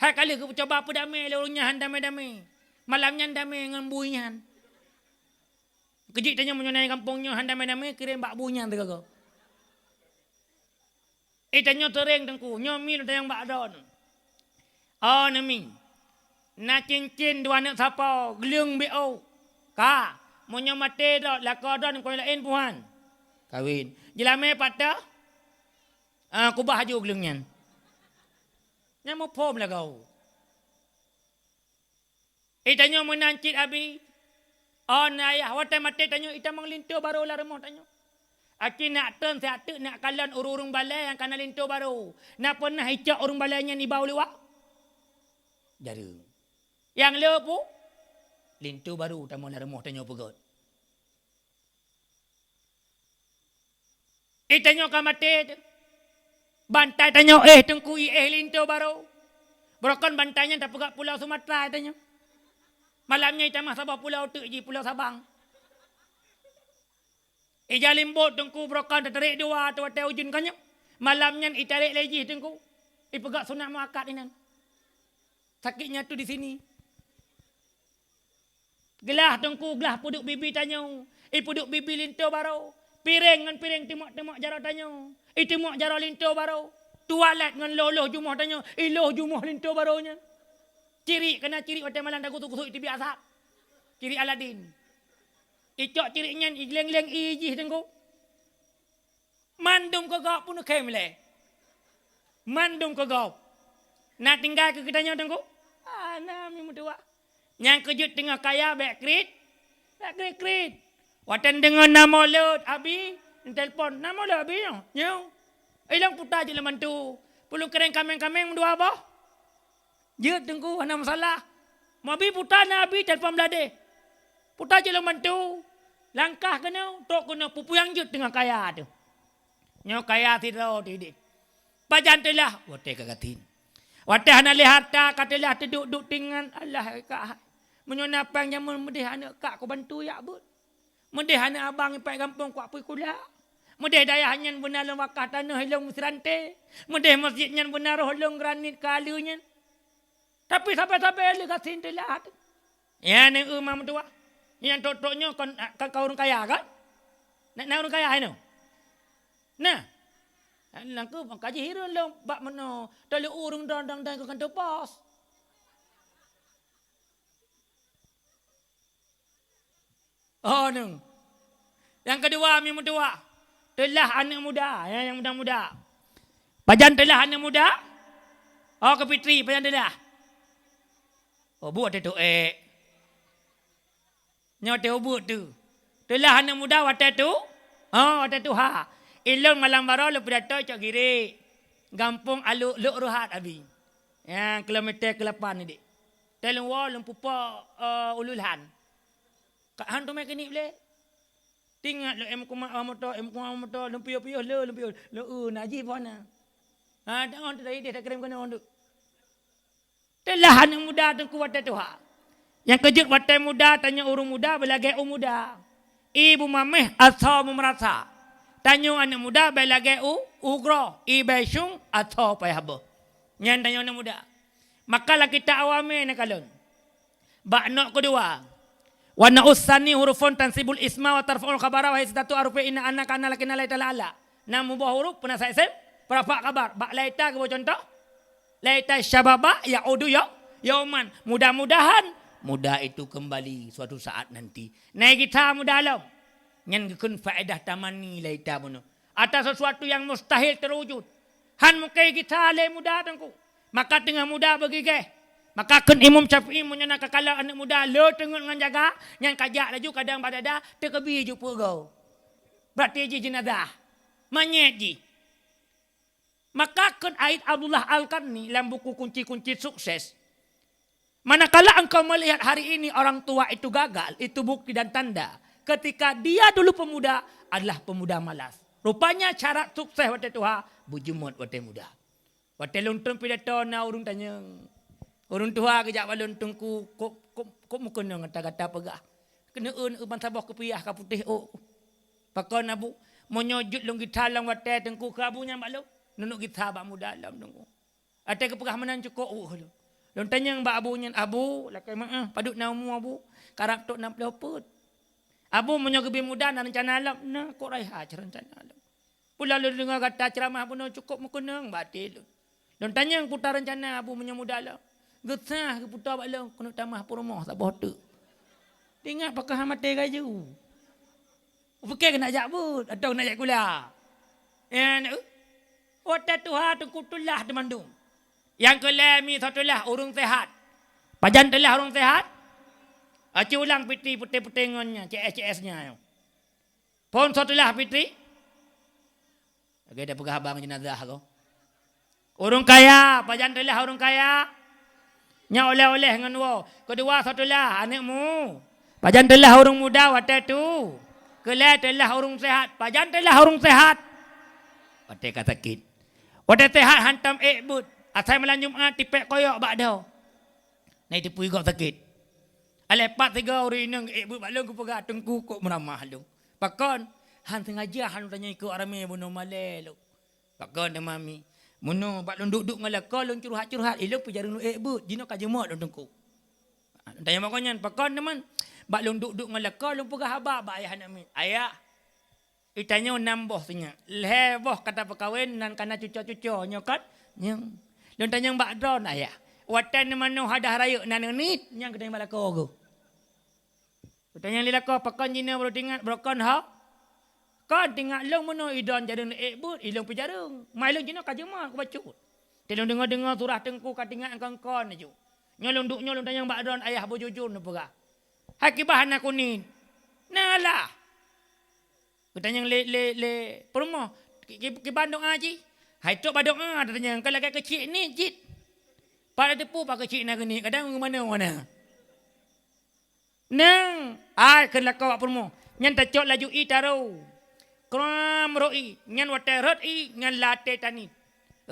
Hai ka lheueh geucuba peudamé lé ureuëng nyan han damé-damé. Malam nyan damé ngon bui nyan. Keujeuet tanyoe meunyoe na gampông nyoe han damé-damé, kirém bak bui nyan teugogo. Eh, tanyoe teuréng teungku, nyoe mi lôn tanyong bak droeneuh. Oh, neumi. Na cincin dua aneuk sapo, gleueng B O. Ka, meunyoe maté droe, lakoe droe kon laén puhan. Kawin. Jeulamé patah. Ah, kubah aju gleueng nyan. Nyan muphom lagoe. Eh, tanyoe meunan cit abi. Oh, na ayah, watée maté tanyoe itamong linto barô lam rumoh tanyoe. Aki nak tron siat teuk nak kalon ureuëng-ureuëng balée nyang kana linto barô. Na peunah icok ureuëng balée nyan iba u luwa? Jareueng. Nyang le pu? Linto barô tamong lam rumoh tanyoe peugét. Eh, tanyoe ka maté teuh. Bantai tanyoe éh teungku, i éh linto barô. Beurokon bantai nyan tapeugah pulo Sumatra tanyoe. Malam nyan itamah saboh pulo teuk jih, Pulo Sabang. Ija limbot teungku beurokon tatarek dua ateueh watée ujeuen kanyang. Malam nyan itarek lé jih teungku. Ipeugah sunat muakat inan. Sakitnya tu di sini. Glah teungku, glah peuduek bibi tanyoe, ipeuduek bibi linto barô. Piréng ngon piréng timok-timok jaroe tanyoe, itimok jaroe linto barô. Tualet ngon loh-loh jumoh tanyoe, iloh jumoh linto barô nyan. Cirik kana cirik watée malam tagusu-gusu iteubiet asap. Cirik Aladin. Icok cirik nyan igleng-gleng i jih teungku. Mandum keu gob pun ukhém lé. Mandum keu gob. Na tinggai keu geutanyoe teungku? Hana mi meutuwah. Nyang keujeuet teungoh kaya bék krit, bék krit-krit. Watée deungoe na molot abi, neutelepon, "Na molot abi nyoe?" "Nyoe." "Ilong puta jeuet lôn bantu. Peulung kirém kaméng-kaméng meudua boh." Jeuet teungku, hana masalah. Mabi puta na abi telepon bladeh. Puta jeuet lôn bantu. Langkah keunoe, trok keunoe, peue-peue nyang jeuet teungoh kaya teuh. Nyoe kaya sidroe teuh idéh. Pajan teulah, watée ka gasien. Watée hana lé harta, ka teulah teuduek-duek tingan, alah ka. Meunyoe na péng jameun meudeh aneuk kak kubantu jak beuet. Meudeh aneuk abang ipat gampông kuak pui kula. Meudeh dayah nyan beuna lôn wakah tanoh ilong meusiranté. Meudeh masjid nyan beuna roh lôn granit ka aleue nyan. Tapi sabe-sabe lé gasien teulat. Nyan nyang eu ma meutuwah. Nyang trok-trok nyoe kon, kon ka ureuëng kaya kan? Na, na ureuëng kaya hai nyoe? Nah. Nang keuh maka jihireuen lôn bak meunoe. Teuleue ureuëng dang-dang-dang keu kantor pos. Oh, nyoe. Nyang keudua, mi meutuwah. Teulah aneuk muda, ya, nyang muda-muda. Pajan teulah aneuk muda? Oh, keu Fitri, pajan teulah? Oh, buet teuh tu, eh. Nyoe teuh buet tu. Teulah aneuk muda watée tu? Oh, watée tuha. Ilong malam baroe lôn pidato cok Girek. Gampông Aluk Luk Ruhat abi. Ya, kilometer kelapan ni, Dik. Teuh lôn woe lôn pupok, eh, Ulu Ilhan. Ka han teumé keuneuk lé. Tingat lé em kuma moto, em kuma moto, leumpioh-pioh le, leumpioh le, eh, najih pih na. Ha, tengok tu tadi dia tak kirim kena untuk. Teulah aneuk muda teungku watée tuha. Nyang keujeuet watée muda tanyoe ureuëng muda beulagée u muda. Ibu mameh asoe meumeurasa. Tanyoe aneuk muda beulagée u ugroe, ibai syung asoe payah boh. Nyan tanyoe aneuk muda. Maka la kita awame neukalon. Bak nok keudua, wa na'us tsani hurufun tansibul isma wa tarfa'ul khabara wa hiya sittatu ahrufin inna anna kana lakina laita la'ala. Na muboh huruf peuna sa isem, peurapat khabar. Bak laita geuboh cuntoh, laita syababa ya'udu ya yauman. Mudah-mudahan muda itu kembali suatu saat nanti. Nai gita muda lom. Nyan geukheun faedah tamani laita bunoe. Atas sesuatu yang mustahil terwujud. Han mungken gita lé muda teungku. Maka teungoh muda beugigeh. Maka kheun Imam Syafi'i meunyoe na ka kalon aneuk muda le teungeut ngon jaga, nyan kajak laju kadang badada teukeubi ju peugo. Berarti jih jenazah. Manyét jih. Maka kheun Aid Abdullah Al-Qarni lam buku Kunci-Kunci Sukses, manakala engkau melihat hari ini orang tua itu gagal, itu bukti dan tanda ketika dia dulu pemuda adalah pemuda malas. Rupanya syarat sukses watée tuha, beujeuet watée muda. Watée lôn tron pidato na ureuëng tanyong. Ureuëng tuha geujak bak lôn, "Teungku, kok, kok, kok meukeunong gata-gata peugah? Keuneuen eu bansaboh keupiah ka putéh ôk." "Pakon Abu?" "Meunyoe jeuet lôn gisa lam watée Teungku," kheun Abu nyan bak lôn, "neuneuk gisa bak muda lom Teungku." Watée geupeugah meunan cukôp ôk lôn. Lôn tanyong bak Abu nyan, "Abu, lakée meu'ah, padub na umu Abu?" "Karab trok nam ploh peuet." "Abu, meunyoe geubi muda na reuncana lom?" "Na, kok raiha cit reuncana lom." Pula lôn deungoe gata ceuramah bunoe cukôp meukeunong bak até lôn. Lôn tanyong peue reuncana Abu meunyoe muda lom. Geusah geuputoe bak lôn keuneuk tamah peurumoh saboh teuk. Ingat pakon hana maté laju. Pike keuneuk jak buet atau keuneuk jak sikula. Nyan, eh, watée tuha teungku teulah teumandum. Nyang keu lhée mi soe teulah ureuëng seuhat. Pajan teulah ureuëng seuhat? Aci ulang piti putéh-putéh ngon nyan, C S C S nyan. Phon soe teulah piti? Lagée tapeugah abang jenazah ko. Ureuëng kaya, pajan teulah ureuëng kaya? Nyan oleh-oleh ngon woe. Keudua soe teulah aneuk mu. Pajan teulah ureuëng muda watée tu? Keulhée teulah ureuëng seuhat. Pajan teulah ureuëng seuhat? Watée ka sakét. Watée seuhat hantom ék beuet. Asai malam Jumat tipék koyok bak doe. Na jiteupue gob sakét. Aleh pat sigoe ureuëng inong ék beuet bak lôn geupeugah, "Teungku, kok meuramah lôn." "Pakon?" "Han sengaja han lôn tanyong ikot ramé bunoe malée lôn." "Pakon teuma mi?" "Meunoe bak lôn duek-duek ngon lakoe lôn curhat-curhat, ilôn pih jareueng lôn ék beuet, jinoe ka jeumot lôn Teungku." Lôn tanyong bak gobnyan, "Pakon teuma?" "Bak lôn duek-duek ngon lakoe lôn peugah haba bak ayah aneuk miet." "Ayah, geutanyoe nam boh sinyak, lhée boh ka tapeukawen nan kana cuco-cuco nyoe kon?" "Nyoe." "Lôn tanyong bak droen ayah, watée neumanoe hadah rayeuk na neuniet nyang geutanyong bak lakoe geuh?" Geutanyong lé lakoe, "Pakon jinoe barô teuingat, barô kon ho?" "Kon teuingat lôn meunoe idon jareueng ék beuet, ilôn pih jareueng. Ma ilôn jinoe ka jeumot kubacut. Teuh lôn deungoe-deungoe surah Teungku ka teuingat kon-kon laju. Nyoe lôn duek nyoe lôn tanyong bak droen ayah beujujur neupeugah. Hai kiban hana kuniet?" "Na lah." Geutanyong lé, lé, lé peurumoh, "Ki-, ki-, kiban doá jih?" "Hai trok bak doá," tatanyong, "kon lagée keuchik niet cit. Pat teupeu pat keuchik na geuniet, kadang meumanoe na." "Nang, ai," kheun lakoe bak peurumoh, "nyan tacok laju ié taroe. Kram rot ié, nyan watée rot ié, nyan lam até taniet."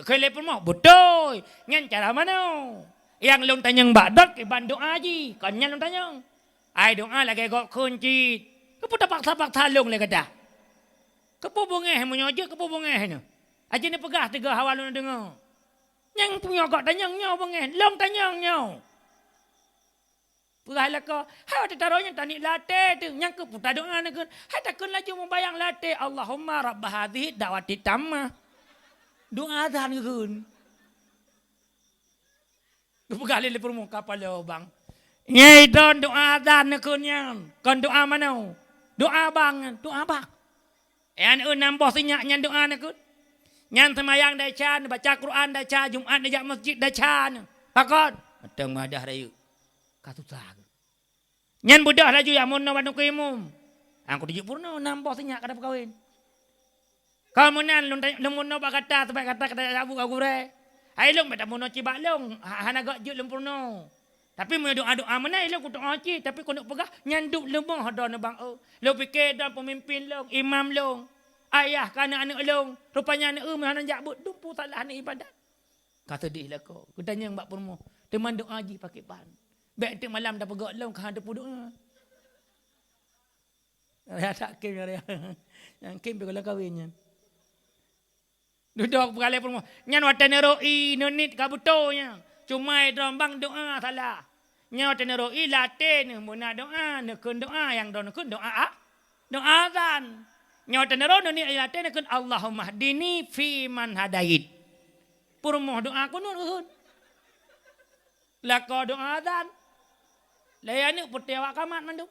Kheun lé peurumoh, "Beutôi, nyan cara manoe. Nyang lôn tanyong bak droen kiban doá jih, kon nyan lôn tanyong." "Ai doá lagée gob kheun cit. Keupeue tapaksa-paksa lôn lé gata? Keupeue beungéh meunyoe jeuet keupeue beungéh nyoe? Aji neupeugah sigoe hawa lôn deungoe. Nyang punya gob tanyong nyoe beungéh, lôn tanyong nyoe." Peugah lakoe, "Hai watée taroe nyan taniet lam até teuh, nyang keupeue tadoá neukheun? Hai takheun laju meubayang lam até, Allahumma rabba hadzihid da'watit tammah." Doá azan geukheun. Geupeugah lé, lé peurumoh, "Kapala bang. Nyai droen doá azan neukheun nyan, kon doá manoe. Doá bang nyan, doá bang." Nyan eu nam boh sinyak nyan doá neukheun. Nyan seumayang desya, neubaca Quran desya, Jumat neujak masjid desya. Pakon? Mantong meuhadah rayeuk. Ka susah. Nyan beudôh laju jak meurunoe bak teungku imum. Nyang kutujok peurunoe nam boh sinyak ka tapeukawen. Ka meunan lôn ta-, lôn meurunoe bak gata, sabab gata ka tajak sabu ka gurée. Hai lôn bèk tameurunoe cit bak lôn, ha-, hana göt jeuet lôn peurunoe. Tapi meunyoe doa-doa meunan, ilôn kudoa cit, tapi keuneuk peugah, nyan duek leumoh droeneuh bang, oh. Lôn pike droe peumimpin lôn, imam lôn, ayah keu aneuk-aneuk lôn, rupanya aneuk eu meuhana jak beuet, dumpeue salah aneuk ibadat. Ka seudeh lakoe, geutanyong bak peurumoh, teuma doa jih pakriban. Bèk teuk malam tapeugöt lôn ka hana teupeu doa. Raya tak kem, raya. Nyang kem pih gohlom kawin nyan. Dudoe peugalai peurumoh. Nyan watèe neuroi, neuniet ka beutôi nyan. Cuma droe bang doa salah. Nyan watèe neuroi, latèe neuh beuna doa, neukheun doa, nyang droe neukheun doa a-, doa azan. Nyan watèe neuroi, neuniet latèe neukheun, "Allahummahdini fiman hadait." Peurumoh doa kunut kheun. Lakoe doa azan. Lhèe aneuk putôh awak kamat mandum.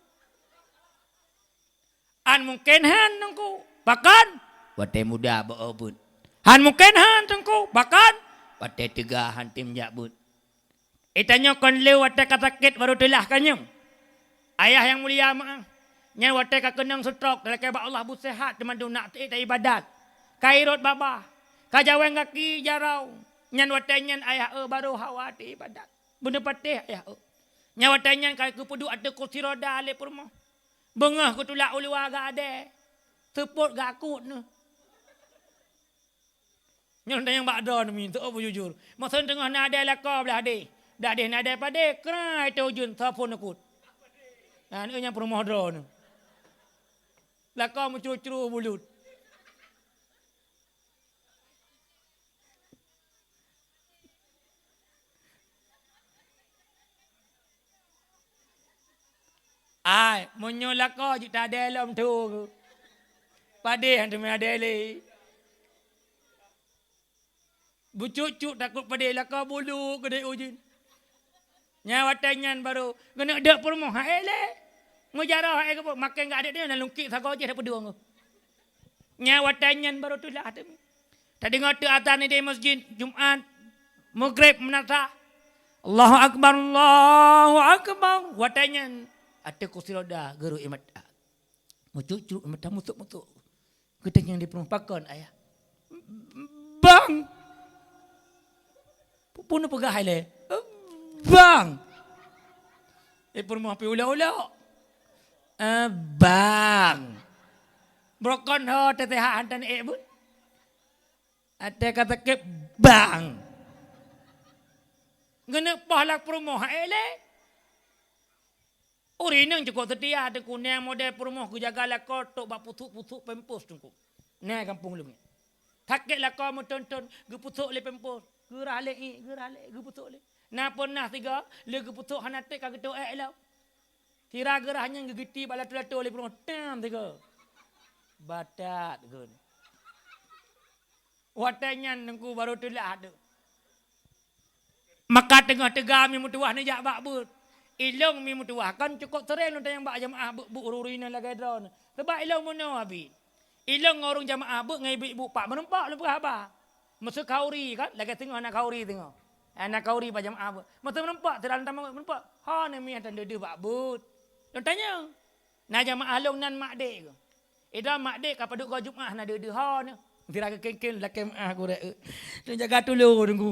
Han mungken han Teungku, pakon? Watèe muda beu-o beuet. Han mungken han Teungku, pakon? Watèe teuga han tem jak beuet. Geutanyoe kon le watèe ka sakét barô teulah kanyong. Ayah nyang mulia meu'ah, nyan watèe ka keunong stroke, talakèe bak Allah beusehat teuma dum nak taat ibadat. Ka irot babah, ka jawèng gaki jaroe. Nyan watèe nyan ayah eu barô hawa taat ibadat. Beuneupatéh ayah eu. Nyan watèe nyan ka geupeuduek ateueh kursi roda lé peurumoh. Beungoh geutulak u luwa geuadèe, seupôt geuakot neuh. Nyoe tanyong bak droeneuh mi, teu'oh beujujur. Masa teungoh na adèe lakoe blah deh, blah deh na adèe padé, krai teuh ujeuen, soe phôn neukot. Nah, nyoe nyang peurumoh droeneuh. Lakoe meucru-cru bulut. Ai, meunyoe lakoe jeuet tadèe lom tu. Padé han teumè adèe lé. Beucut-cut takot padé lakoe bulu keudéh ujeuen. Nyan watèe nyan barô geuneuk deuek peurumoh, ha'e lé. Meujaroe ha'e geuboh, makén geuadek nyan lungkit sagoe jih tapeudueng. Nyan watèe nyan barô teulah teumè. Tadeungoe teuk azan di masjid Jumat, Maghrib meunasah. Allahu Akbar, Allahu Akbar. Watèe nyan ateueh kursi roda geurui mata. Meucruk-cruk mata, musôk-musôk. Geutanyong di peurumoh, "Pakon, Ayah?" "Bang!" Pu-, peue neupeugah ilèe? "Bang!" Di peurumoh pih ulok-ulok. "Eh, Bang!" Beurokon ho teusehat hantom ék beuet. Watèe ka sakét, "Bang!" Geuneuk poh lam peurumoh, ék lé. Ureueng inong cukôp seutia, Teungku, nyang model peurumoh geujaga lakoe trôk bak pusôk-pusôk pampers, Teungku. Na gampông lôn nyan. Sakét lakoe meuthôn-thôn, geupeusôk lé pampers, geurhah lé ié, geurhah lé, geupeusôk lé. Na peunah sigoe, lé geupeusôk hana trép ka geutôk ék lom. Sira geurhah nyan geugeuti bak lato-lato lé peurumoh, tam sigoe. Batat gon. Watèe nyan Teungku barô teulah deuh. Maka teungoh teuga mi meutuwah neujak bak beuet. Ilôn mi meutuwah kan cukôp sering lôn tanyong bak jeumaáh beuet-beuet ureueng-ureueng inong lagèe droeneuh. Sabab ilôn meunoe abi. Ilôn ngon ureueng jeumaáh beuet ngon ibu-ibu pat meurumpok lôn peugah haba. Meuseu khauri kan, lagèe singoh na khauri singoh. Eh, na khauri bak jeumaáh beuet. Meuseu meurumpok, sira lôn tamong meurumpok. Ho neuh mi han deuh-deuh bak beuet. Lôn tanyong. Na jeumaáh lôn nan mak dék keuh. Idong mak dék ka padub goe Jumat hana deuh-deuh ho neuh. Sira geuken-ken lakèe meuáh gurèe. Lôn jaga tulo Teungku.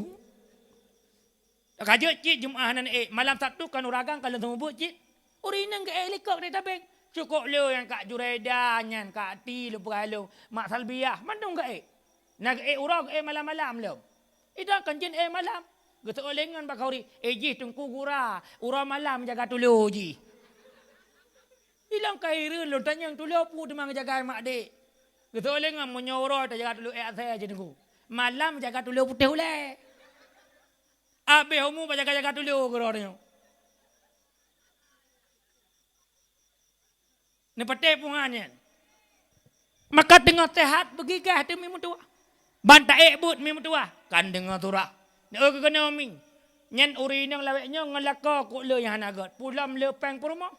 Ka jeuet cit Jumat hana ék, malam Sabtu kan ureueng agam ka lôn seumeubeuet cit. Ureueng inong geuék likot di tabeng. Cukôp lé nyang Kak Juraida nyan, Kak Ti, lôn peugah lôn, Mak Salbiah, mandum geuék. Na geuék uroe geuék malam-malam lom. Idong kan jeuet ék malam. Geuseuôt lé ngon bak khauri, "Eh, jih Teungku gura, uroe malam jaga tulo jih." Ilôn ka hireuen lôn tanyong tulo peue teuma geujaga mak dék. Geuseuôt lé ngon meunyoe uroe tajaga tulo ék asèe jih Teungku. Malam jaga tulo putéh ulèe. Abéh umu bak jaga-jaga tulo keudroe nyoe. Neupatéh pungan nyan. Maka teungoh seuhat beugigah teuh mi meutuwah. Ban taék beuet mi meutuwah, kan deungoe surah. Neu keunoe mi. Nyan ureueng inong lawét nyoe ngon lakoe kok le nyang hana göt. Pulom le péng peurumoh.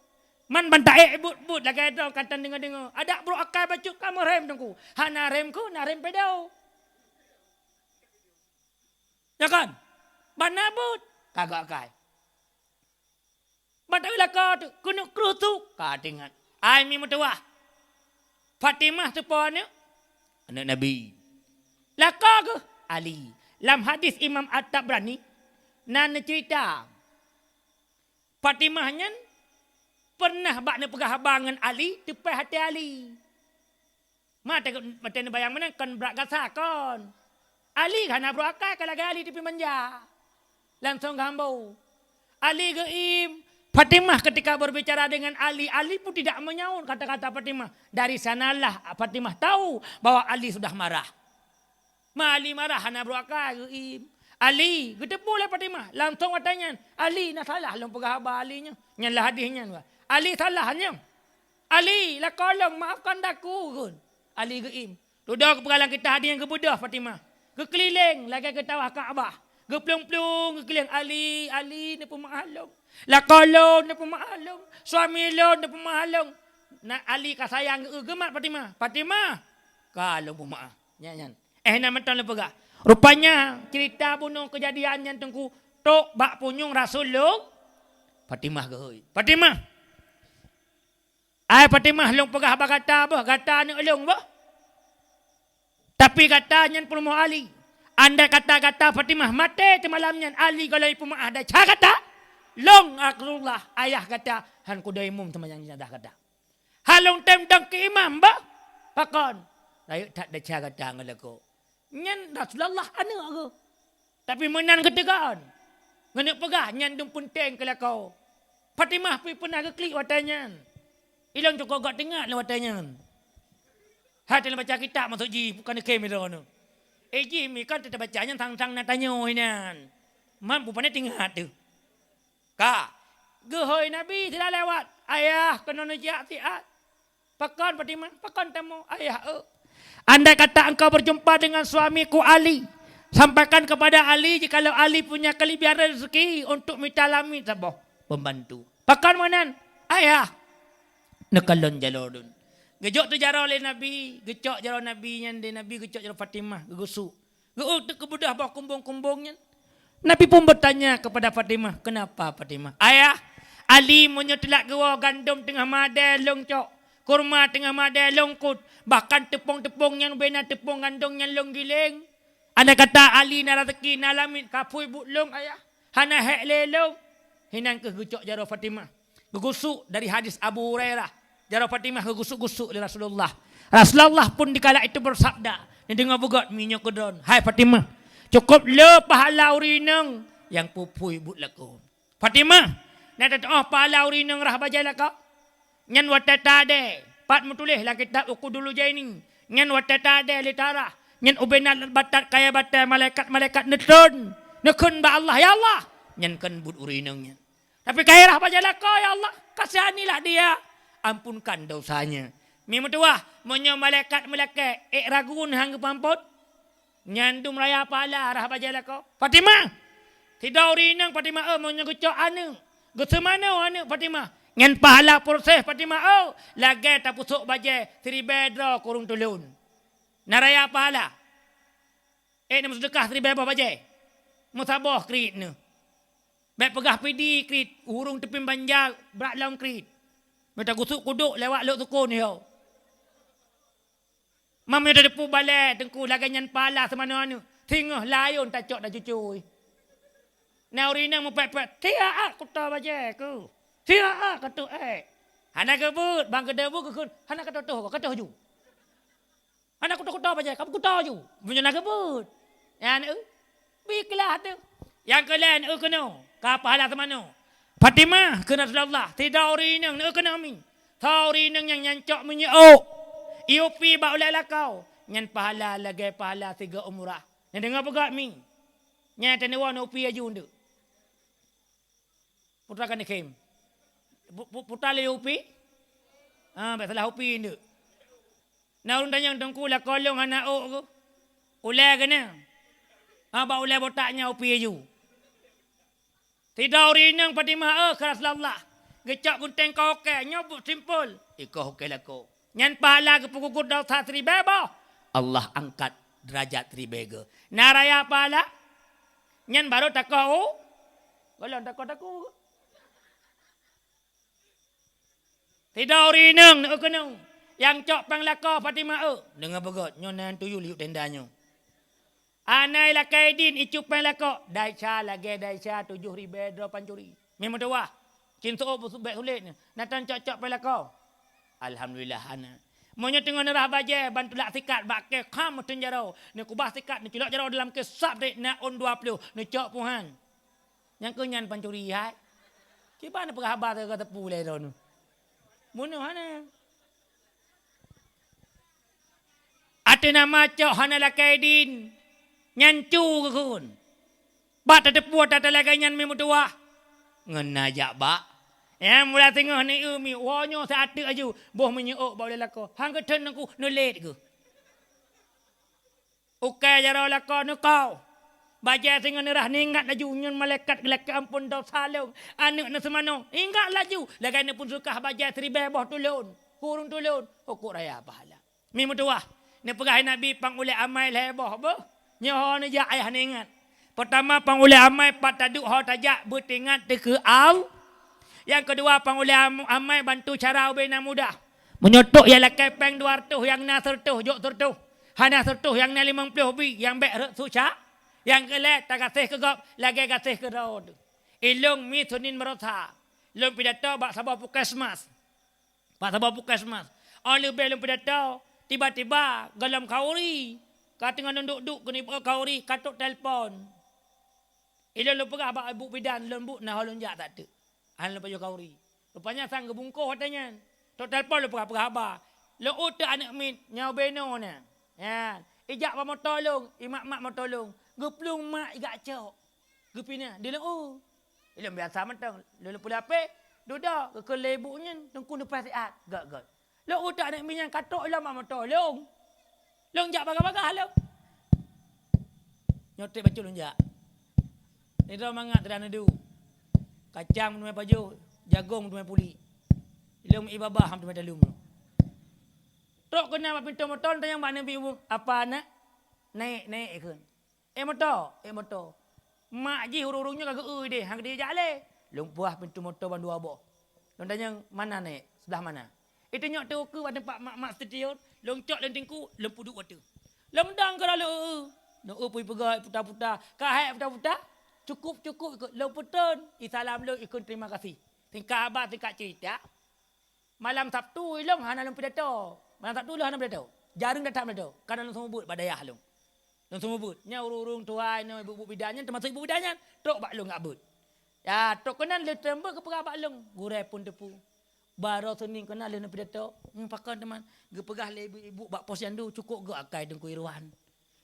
Man ban taék beuet-beuet lagèe droe ka tan deungoe-deungoe. Adak brôk akai bacut ka meurhem Teungku. Hana rhem keu, na rhem pédao. Ya kan? Ban na beuet, ka göt akai. Ban taeu lakoe teuh, keuneuk kreueh su, ka teuingat. Ai mi meutuwah. Fatimah soe po aneuk? Aneuk Nabi. Lakoe keuh Ali. Lam hadis Imam At-Tabrani, na neuceurita. Fatimah nyan pernah bak neupeugah haba ngon Ali, teupeh até Ali. Ma teuka-, maté neubayang meunan kon brat gasa kon. Ali hana brôk akai ka lagèe Ali teupeu manja. Langsông geuhambo. Ali geuim. Fatimah ketika berbicara dengan Ali, Ali pun tidak menyaut kata-kata Fatimah. Dari sanalah Fatimah tahu bahwa Ali sudah marah. Ma Ali marah hana brôk akai geuim. Ali geuteupeue lé Fatimah, langsông watèe nyan, "Ali, na salah lôn peugah haba Ali nyoe." Nyan lah hadih nyan, bah. "Ali, salah nyoe. Ali, lakoe lôn, maafkan aku," kheun. Ali geuim. Dudoe geupeugah lam kitab hadih nyan geubeudôh Fatimah. Geukeulileng lagèe geutawaf Ka'bah. Geuplueng-plueng geukeulileng, "Ali, Ali, neupeumeu'ah lôn. Lakoe lôn, neupeumeu'ah lôn. Suami lôn, neupeumeu'ah lôn." Na Ali ka sayang geu-, geumat Fatimah. "Fatimah, ka lôn peumeu'ah." Nyan, nyan. Eh, na mantong lôn peugah. Rupanya, cerita bunoe keujadian nyan Teungku trôk bak punyueng Rasul lôn. Fatimah geuhôi. "Fatimah. Ai Fatimah, lôn peugah bak gata boh, gata aneuk lôn boh. Tapi gata nyan peurumoh Ali. Andai kata gata Fatimah maté teumalam nyan, Ali gohlom peumeu'ah desya gata, lôn Rasulullah, ayah gata, han kudong imum seumayang jenazah gata." "Hai lôn tem dong keu imam bah?" "Pakon?" "Rayeuk that desya gata ngon lakoe." Nyan Rasulullah aneuk geuh. Tapi meunan geuteugon. Ngon peugah nyan dum peunteng keu lakoe. Fatimah pih peunah geuklik watèe nyan. Ilôn cukôp göt teuingat lé watèe nyan. Hai teubaca kitab maksud jih, bukan khem droeneuh. Eh jih mi kan teubaca nyan sang-sang na tanyoe nyan. Mam bupane teuingat teuh. Ka. Geuhôi Nabi sira lewat. "Ayah, keunoe neujak siat." "Pakon Fatimah? Pakon tamong?" "Ayah, eu. Andai kata engkau berjumpa dengan suamiku Ali, sampaikan kepada Ali jikalau Ali punya kelebihan rezeki untuk mita lamiet saboh pembantu." "Pakon meunan?" "Ayah, neukalon jaroe lôn." Geujok teuh jaroe lé Nabi, geucok jaroe Nabi nyan lé Nabi, geucok jaroe Fatimah, geugusuk. Geu-, teukeubeudoh boh kumbong-kumbong nyan. Nabi pun bertanya kepada Fatimah, "Kenapa Fatimah?" "Ayah, Ali meunyoe teulat geuwoe gandom teungoh madé lôn cok, kurma teungoh madé lôn kut, bahkan teupông-teupông nyang ubena teupông gandom nyan lôn giléng. Andai kata Ali na raseuki, na lamiet, ka phui buet lôn, Ayah. Hana hék lé lôn." Hinan keuh geucok jaroe Fatimah. Geugusuk dari hadis Abu Hurairah, jaroe Fatimah geugusuk-gusuk lé Rasulullah. Rasulullah pun dikala itu bersabda, neudeungoe beugöt mi nyoe keudroe, "Hai Fatimah, cukôp le pahala ureueng inong nyang peuphue buet lakoe." "Fatimah, na tatu'oh pahala ureueng inong rhah bajèe lakoe?" Nyan watèe tadé, pat meutuléh lam kitab Uqudul Jaini. Nyan watèe tadé lé tarah, nyan ubena batat kayèe batèe malaikat-malaikat neutron, neukheun bak Allah, "Ya Allah!" Nyan kheun buet ureueng inong nyan. Tapi ka rhah bajèe lakoe, "Ya Allah, kasihanilah dia, ampunkan dosanya." Mi meutuwah, meunyoe malaikat meulakèe, ék ragu neuh han geupeuampôn? Nyan dum raya pahala rhah bajèe lakoe. Fatimah! Sidroe ureueng inong Fatimah, eu, meunyoe geucok aneuk, geuseumanoe aneuk Fatimah, nyan pahala proses Fatimah, eu, lagèe tapeusôk bajèe siribèe droe keu ureueng tulôn. Na raya pahala. Ék neumeuseudekah siribèe boh bajèe. Meusaboh kriet neuh. Bèk peugah pidi kriet, ureueng teupin banja brat lom kriet. Meutagusuk kudok lewat lhok sukon yo. Mam nyoe tateupeue balèe Teungku lagèe nyan pahala seumanoe aneuk. Singoh layôn tacok tacucui. Na ureueng inong meupèk-pèk, "Siat kuto bajèe keuh. Siat katoh ék." Hana geubeuet, bang keudeuh bu geukheun, "Hana katoh toh, katoh ju." Hana kuto-kuto bajèe, ka kuto ju. Meunyoe na geubeuet. Nyan, eu, biklah teuh. Nyang keu lhèe, eu, keunoe, ka pahala seumanoe. Fatimah, kheun Rasulullah, sidroe ureueng inong, eu, keunoe mi. Soe ureueng inong nyang nyan cok minyeuk ôk, iupi bak ulèe lakoe, nyan pahala lagèe pahala sigoe umrah. Neudeungoe beugöt mi. Nyan teuneuk neupi laju ndeuk. Putra kan khem. Pu-, pu-, putra lé upi? Ha, bèk salah upi ndeuk. Na ureueng tanyong Teungku lakoe lôn hana ôk keuh? Ulèe keunoe. Ha, bak ulèe botak nyan upi laju. Sidroe ureueng inong Fatimah, eu, kheun Rasulullah. Geucok gunténg koh ukèe, nyoe buet simpol. Ikoh ukèe lakoe. Nyan pahala geupeugugur desya siribèe boh. Allah angkat derajat siribèe geuh. Na raya pahala. Nyan barô takoh u-, gohlom takoh takue. Sidroe ureueng inong neu keunoe. Nyang cok péng lakoe Fatimah, eu, deungoe beugöt, nyoe nan tuyul yub tenda nyoe. Anai lakèe idin icup péng lakoe, desya lagèe desya tujoh ribèe droe pancuri. Mi meutuwah, Cin seuôt beu-, bèk sulet nyoe. Na tan cok-cok pih lakoe. Alhamdulillah hana. Meunyoe teungoh neurhah bajèe, ban tulak sikat bak kèe kham meuteun jaroe. Neukubah sikat, neuculok jaroe dalam kèe sab deh na ôn dua ploh. Neucok puhan. Nyang keu nyan pancuri hai. Kiban neupeugah haba teuka teupeu lé droeneuh. Bunoe hana. Ateueh nama cok hana lakèe idin, nyan cu geukheun. Bak tateupeue ata lagèe nyan mi meutuwah, ngon na jak bak. Nyang mula singoh ni eu mi, woe nyoe siat teuk aju, boh minyeuk bak ulèe lakoe. Han geutheun teungku, neulét geuh. Ukai jaroe lakoe neukoh. Bajèe singoh neurhah, neuingat laju nyoe malaikat geulakèe amphon desya lôn. Aneuk neuseumanoe, ingat laju. Lagèe neupeuseudekah bajèe siribèe boh tulôn. Keu ureueng tulôn, hukuk raya pahala. Mi meutuwah, neupeugah Nabi pang ulèe amai lhèe boh beuh. Nyoe ho neujak ayah neuingat. Peurtama pang ulèe amai pat taduek ho tajak beuteuingat teuh keu Allah. Nyang keudua pang ulèe am-, amai bantu cara ubé na mudah. Meunyoe trok nyang lakèe pèng dua reutôh nyang na sireutôh jok sireutôh. Hana sireutôh nyang na limong ploh bi nyang bèk rhot susah. Nyang keulhèe tagaséh keu gob lagèe gaséh keu droe teuh. Ilôn mi Senin Meureusa. Lôn pidato bak saboh puskesmas. Bak saboh puskesmas. Óh leubeh lôn pidato, tiba-tiba gohlom khauri. Ka teungoh lôn duek-duek keuneuk iboh khauri, ka trok telepon. Ilôn lôn peugah bak ibu bidan, lôn buet na ho lôn jak that teuk. Hana lôn pajoh khauri. Rupanya sang geubungkôh watèe nyan. Trok telepon lôn peugah-peugah haba. Lôn utus aneuk miet, nyoe beno na. Nyan. Ijak bak moto lôn, imat-mat moto lôn. Geuplueng mak igak cok. Geupinah, di lôn, oh. Ilôn biasa mantong. Lôn lôn peulapeh, dudoe, geukheun lé ibu nyan, teungku neupaih siat. Göt, göt. Lôn utak aneuk miet nyan ka trok ilôn bak moto lôn. Lôn jak bagah-bagah lôn. Nyoe trép bacut lôn jak. Nidroe mangat teudah neudu. Kacang meuteumé pajoh, jagong meuteumé pulik. Lôn meuié babah meuteumé taleuem. Trok keunan bak pintoe moto, tanyong bak aneuk miet, "Apa, Nak?" "Naik, naik," kheun. "Eh, moto, eh, moto." Mak jih ureueng-ureueng nyoe ka geu-eu idéh, han geude jak lé. Lôn puah pintoe moto ban dua boh. Lôn tanyong, "Mana, Nek? Sebelah mana?" Itunyok teukeue bak teumpat mak-mak stadion, lôn cok lôn teungku, lôn peuduek u ateueh. Lôn dong keudroe lôn eu-eu. Lôn eu pui peugah puta-puta, ka hék puta-puta, cukup-cukup ikot lôn peutrön, isalam lôn ikot terima kasih. Singkat haba, singkat cerita, Malam Sabtu ilôn hana lôn pidato. Malam Sabtu ilôn hana pidato. Jareueng that-that pidato. Kadang lôn seumeubeuet bak dayah lôn. Lôn seumeubeuet. Nyan ureueng-ureueng tuha nyoe, ibu-ibu bidan nyan, teumasuk ibu bidan nyan, trok bak lôn geubeuet. Ya, trok keunan lheueh trok beuet geupeugah bak lôn, "Gurèe phôn teupeu. Baroe Senin keunan lheueh neupidato, nyoe pakon teuma geupeugah lé ibu-ibu bak posyandu cukôp göt akai Teungku Irwan."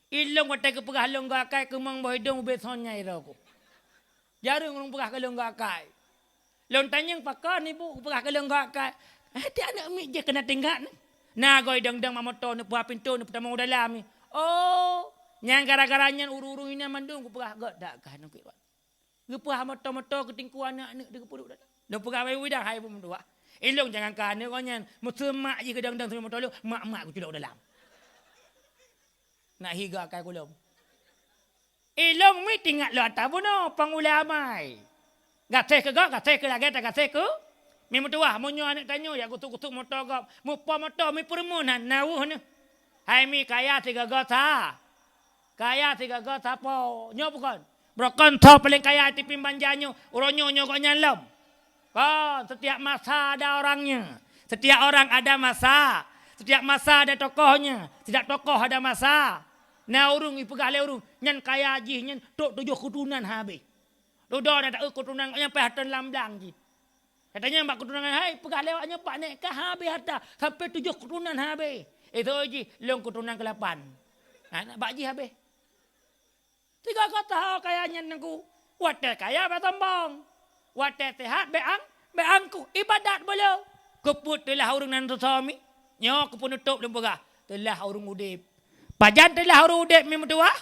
Ilôn watèe geupeugah lôn göt akai, keumong boh idông ubé son nyang iroe ku. Jareueng ureueng peugah keu lôn göt akai. Lôn tanyong, "Pakon ibu geupeugah keu lôn göt akai?" "Eh, tiep aneuk miet jih keunan teuingat." Na goe idong-dong bak moto, neupuha pintoe, neupeutamong u dalam. "Oh, nyang gara-gara nyan ureueng-ureueng inan mandum geupeugah göt that akai Teungku Irwan." Geupeugah moto-moto keu teungku aneuk-aneuk di geupeuduek dalam. Lôn peugah bak ibu bidan, "Hai ibu meutuwah, ilôn jangankan aneuk gobnyan, meuseumak jih geudong-dong seumajoh moto lôn, mak-mak geuculok dalam." Nak hi göt akai keu lôn. Ilôn miet ingat lôn ata bunoe, pang ulèe amai. Gaséh keu gob, gaséh keu lagèe tagaséh keu mi meutuwah. Meunyoe aneuk tanyoe jak gusut-gusut moto gob, mupo moto mi peurumoh na, na weueh neuh. Hai mi kaya sigoe-goe sa. Kaya sigoe-goe sapo? Nyoe bukon. Bukon soe paléng kaya di pimpin banja nyoe, uroe nyoe, nyoe gobnyan lom. Kon, setiap masa ada orangnya. Setiap orang ada masa. Setiap masa ada tokohnya. Setiap tokoh ada masa. Na ureueng ipeugah lé ureueng, nyan kaya jih nyan trok tujoh keuturonan habéh. Dudoe na taeu keuturonan gobnyan paih hareuta lam blang jih. Katanya bak keuturonan, hai, peugah lé awak nyoe, "Pak Nek, ka habéh hareuta, sampoe tujoh keuturonan habéh." Éh, soe jih, lôn keuturonan keulapan. Ha, bak jih habéh. Sigoe-goe saho kaya nyan Teungku. Watèe kaya bèk sombong. Watèe seuhat bèk ang-, bèk angkuh. Ibadat beu le. Keupeue teulah ureueng nan seusoe mi? Nyoe keupeunutôp lôn peugah. Teulah ureueng udép. Pajan teulah ureueng udép mi meutuwah?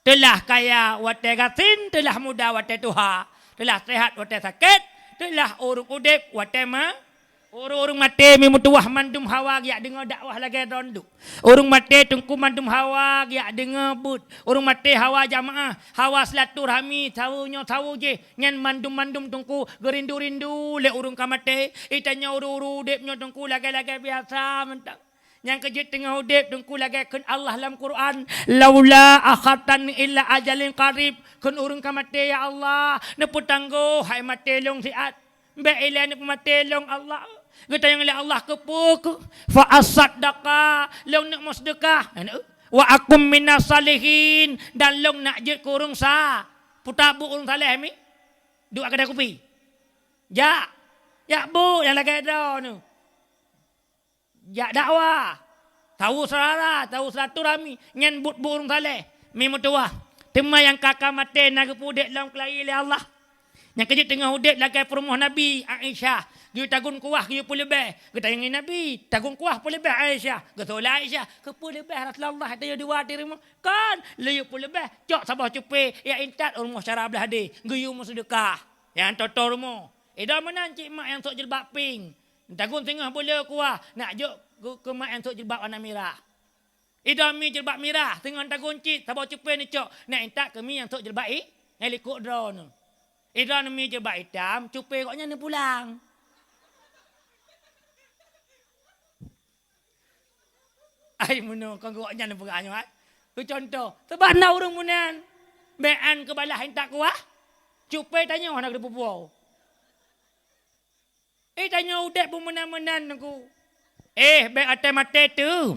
Teulah kaya watèe gasien, teulah muda watèe tuha. Teulah seuhat watèe sakét. Teulah ureueng udép watèe ma-, Ureueng-ureueng maté mi meutuwah mandum hawa geujak deungoe dakwah lagèe droeneuh. Ureueng maté Teungku mandum hawa geujak deungoe beuet. Ureueng maté hawa jamaah, hawa silaturahmi, saweue nyoe saweue jéh. Nyan mandum-mandum Teungku geurindu-rindu lé ureueng ka maté. Geutanyoe ureueng-ureueng udép nyoe Teungku lagèe-lagèe biasa mantong. Nyang keu jeuet teungoh udeb, Teungku, lagée kheun Allah lam Quran, "Laula akhartani ila ajalin qarib." Kheun ureuëng ka maté, "Ya Allah, neupeutanggoh hai maté lôn siat. Bék ilée neupeumaté lôn, Allah." Geutanyong lé Allah, "Keupeue keuh?" "Fa asaddaqa," lôn neuk meuseudeukah. "Wa akum minas salihin," dan lôn nak jeuet keu ureuëng sa-, puta bu ureuëng saleh mi. Duek kedai kupi. Jak. Jak bu nyang lagée droeneuh. Jak dakwah, tawu seurara, tawu silaturahmi, nyan buet bu ureuëng saleh, mi meutuwah. Teuma nyang ka-ka maté na geupeuudeb lom keulayi lé Allah. Nyang keu jeuet teungoh udeb lagée peurumoh Nabi Aisyah, geuyue tagun kuah geuyue peuleubeh. Geutanyong Nabi, "Tagun kuah peuleubeh Aisyah?" Geutoe lé Aisyah, "Keupeue leubeh Rasulullah, tanyoe dua di rumoh?" "Kon, lé yue peuleubeh, cok saboh cupée, ya intat u rumoh syedara blaih deh, geuyue meuseudeukah." Nyang toto rumoh. Idong meunan cit mak nyang sôk jilbab pink. Tagun singoh buleue kuah, nak jok keu, keu mak nyang sôk jilbab warna mirah. Idong mi jilbab mirah, singoh tagun cit, saboh cupée neucok, nak intat keu mi nyang sôk jilbab i-, nyang likot droeneuh. Idong mi jilbab itam, cupée gobnyan neupulang. Ai meunoe kon gobnyan neupeugah nyoe, ai. Keu contoh, sabab na ureuëng meunan, bék an keubalah intat kuah, cupée tanyoe hana geuteupeue-peue. Eh, tanyoe udeb beumeunan-meunan, Teungku. Eh, bék até maté teuh.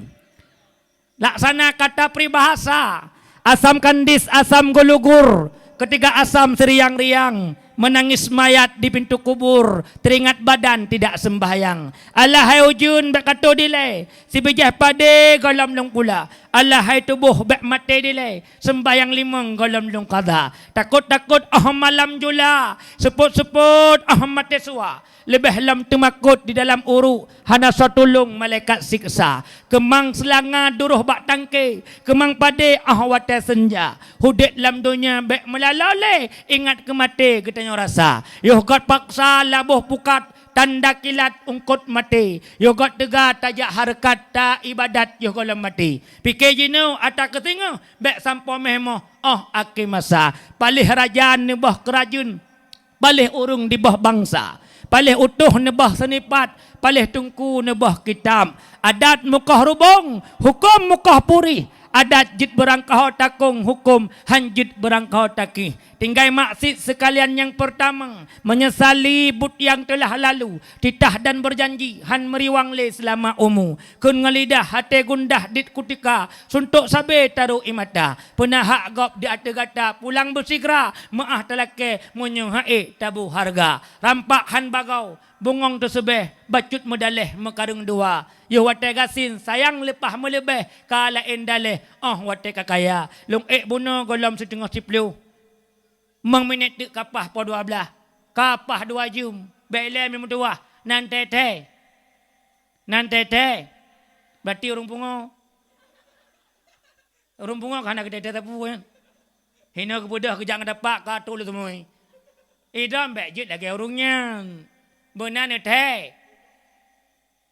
Laksana kata peribahasa, asam kandis, asam gulugur, ketiga asam seriang-riang, menangis mayat di pintu kubur, teringat badan tidak sembahyang. Alah hai ujeuen bék ka toe dilée, sibijéh padé gohlom lôn pula. Alah hai tuboh bék maté dilée, sembahyang limong gohlom lôn qadha. Takot-takot óh malam jula, seupôt-seupôt óh maté suwa. Leubeh lom teumakot di dalam uruek, hana soe tulông malaikat siksa. Keumang seulanga duroh bak tangke, keumang padé óh watée seunja. Udeb lam donya bék meulaloe lé, ingat keu maté geutanyoe rasa. Yoh göt paksa laboh pukat, tanda kilat eungkôt maté. Yoh göt teuga tajak hareukat, ta iébadat yoh gohlom maté. Pike jinoe ata keu singoh, bék sampoe méh moh óh akhé masa. Paléh raja neuboh keurajeuen, paléh ureuëng diboh bansa, paléh utôh neuboh seunipat, paléh teungku neuboh kitab. Adat mukoh rubông, huköm mukoh purih. Adat jeuet beurangkaho takong, huköm han jeuet beurangkaho takih. Tinggai maksiet seukalian nyang peurtama, meunyeusali buet nyang teulah lalu, titah dan beujanji han meuriwang lé seulama umu. Kheun ngon lidah até gundah dit kutika, suntok sabé tarok ie mata. Peuna hak gob di ateueh gata, pulang beusigra, meuáh talakée meunyoe han ék tabu hareuga. Rampak han bagoe, bungöng teuseubeh, bacut meudaléh meukareueng dua. Yoh watée gasien sayang leupah meuleubeh, ka laén daléh óh watée ka kaya. Lôn ék bunoe gohlom siteungoh siplôh. Meung minét teuk ka paih poh dua blaih, ka paih dua jeuem, bék lé mi meutuwah, nan thée-thée. Nan thée-thée. Berarti ureuëng pungo. Ureuëng pungo ka hana geuthée-thée sapeue nyan. Hinoe geubeudôh geujak ngon tapak ka trok lé seumui. Idam bék jeuet lagée ureuëng nyan. Beuna neuthée.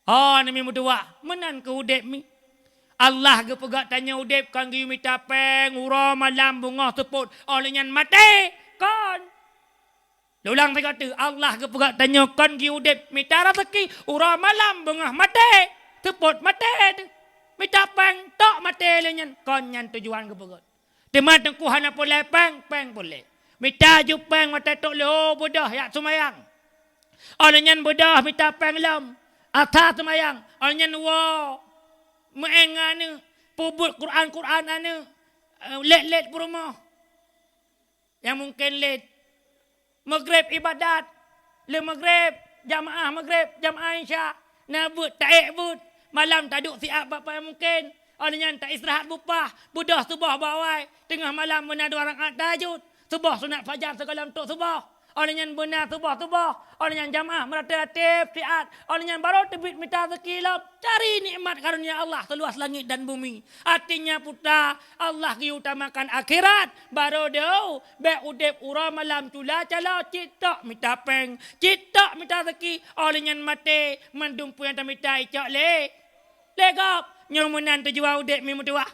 Ho neumi meutuwah, meunan keuh udeb mi. Allah geupeugah tanyoe udeb kon geuyue mita péng, uroe malam beungoh seupôt, óh lheueh nyan maté. Kon. Lôn ulang sigoe teuk, Allah geupeugah tanyoe kon geuyue udeb, mita raseuki, uroe malam beungoh maté. Seupôt maté teuh. Mita péng, tok maté lé nyan, kon nyan tujuan geupeugah. Teuma teungku hana peureulée péng, péng peureulée. Mita ju péng watée tok leuho beudôh jak seumayang. Óh lheueh nyan beudôh mita péng lom, atra seumayang. Óh lheueh nyan woe meu'en ngon aneuëk, peubuet Quran-Quran aneuëk, eh, lét-lét peurumoh. Nyang mungken lét. Meugreb iébadat, lheueh meugreb, jamaah meugreb, jamaah isya, na beuet, taék beuet, malam taduek siat bak payah mungken, óh lheueh nyan taistirahat bupah, beudôh suboh bak awai, teungoh malam beuna dua rakaat tahajud, suboh sunat fajar sigohlom trok suboh, óh lheueh nyan beuna suboh-suboh, óh lheueh nyan jamaah meuratéb-ratéb siat, óh lheueh nyan barô teubiet mita raseuki lom, cari nikmat karunia Allah seuluwah langét dan bumi. Artinya putra, Allah geuutamakan akhirat, barô deuh bék udeb uroe malam cula calo, cit tok mita péng, cit tok mita raseuki, óh lheueh nyan maté, mandum peue nyang tamita icok lé, lé gob. Nyoe meunan tujuan udeb mi meutuwah.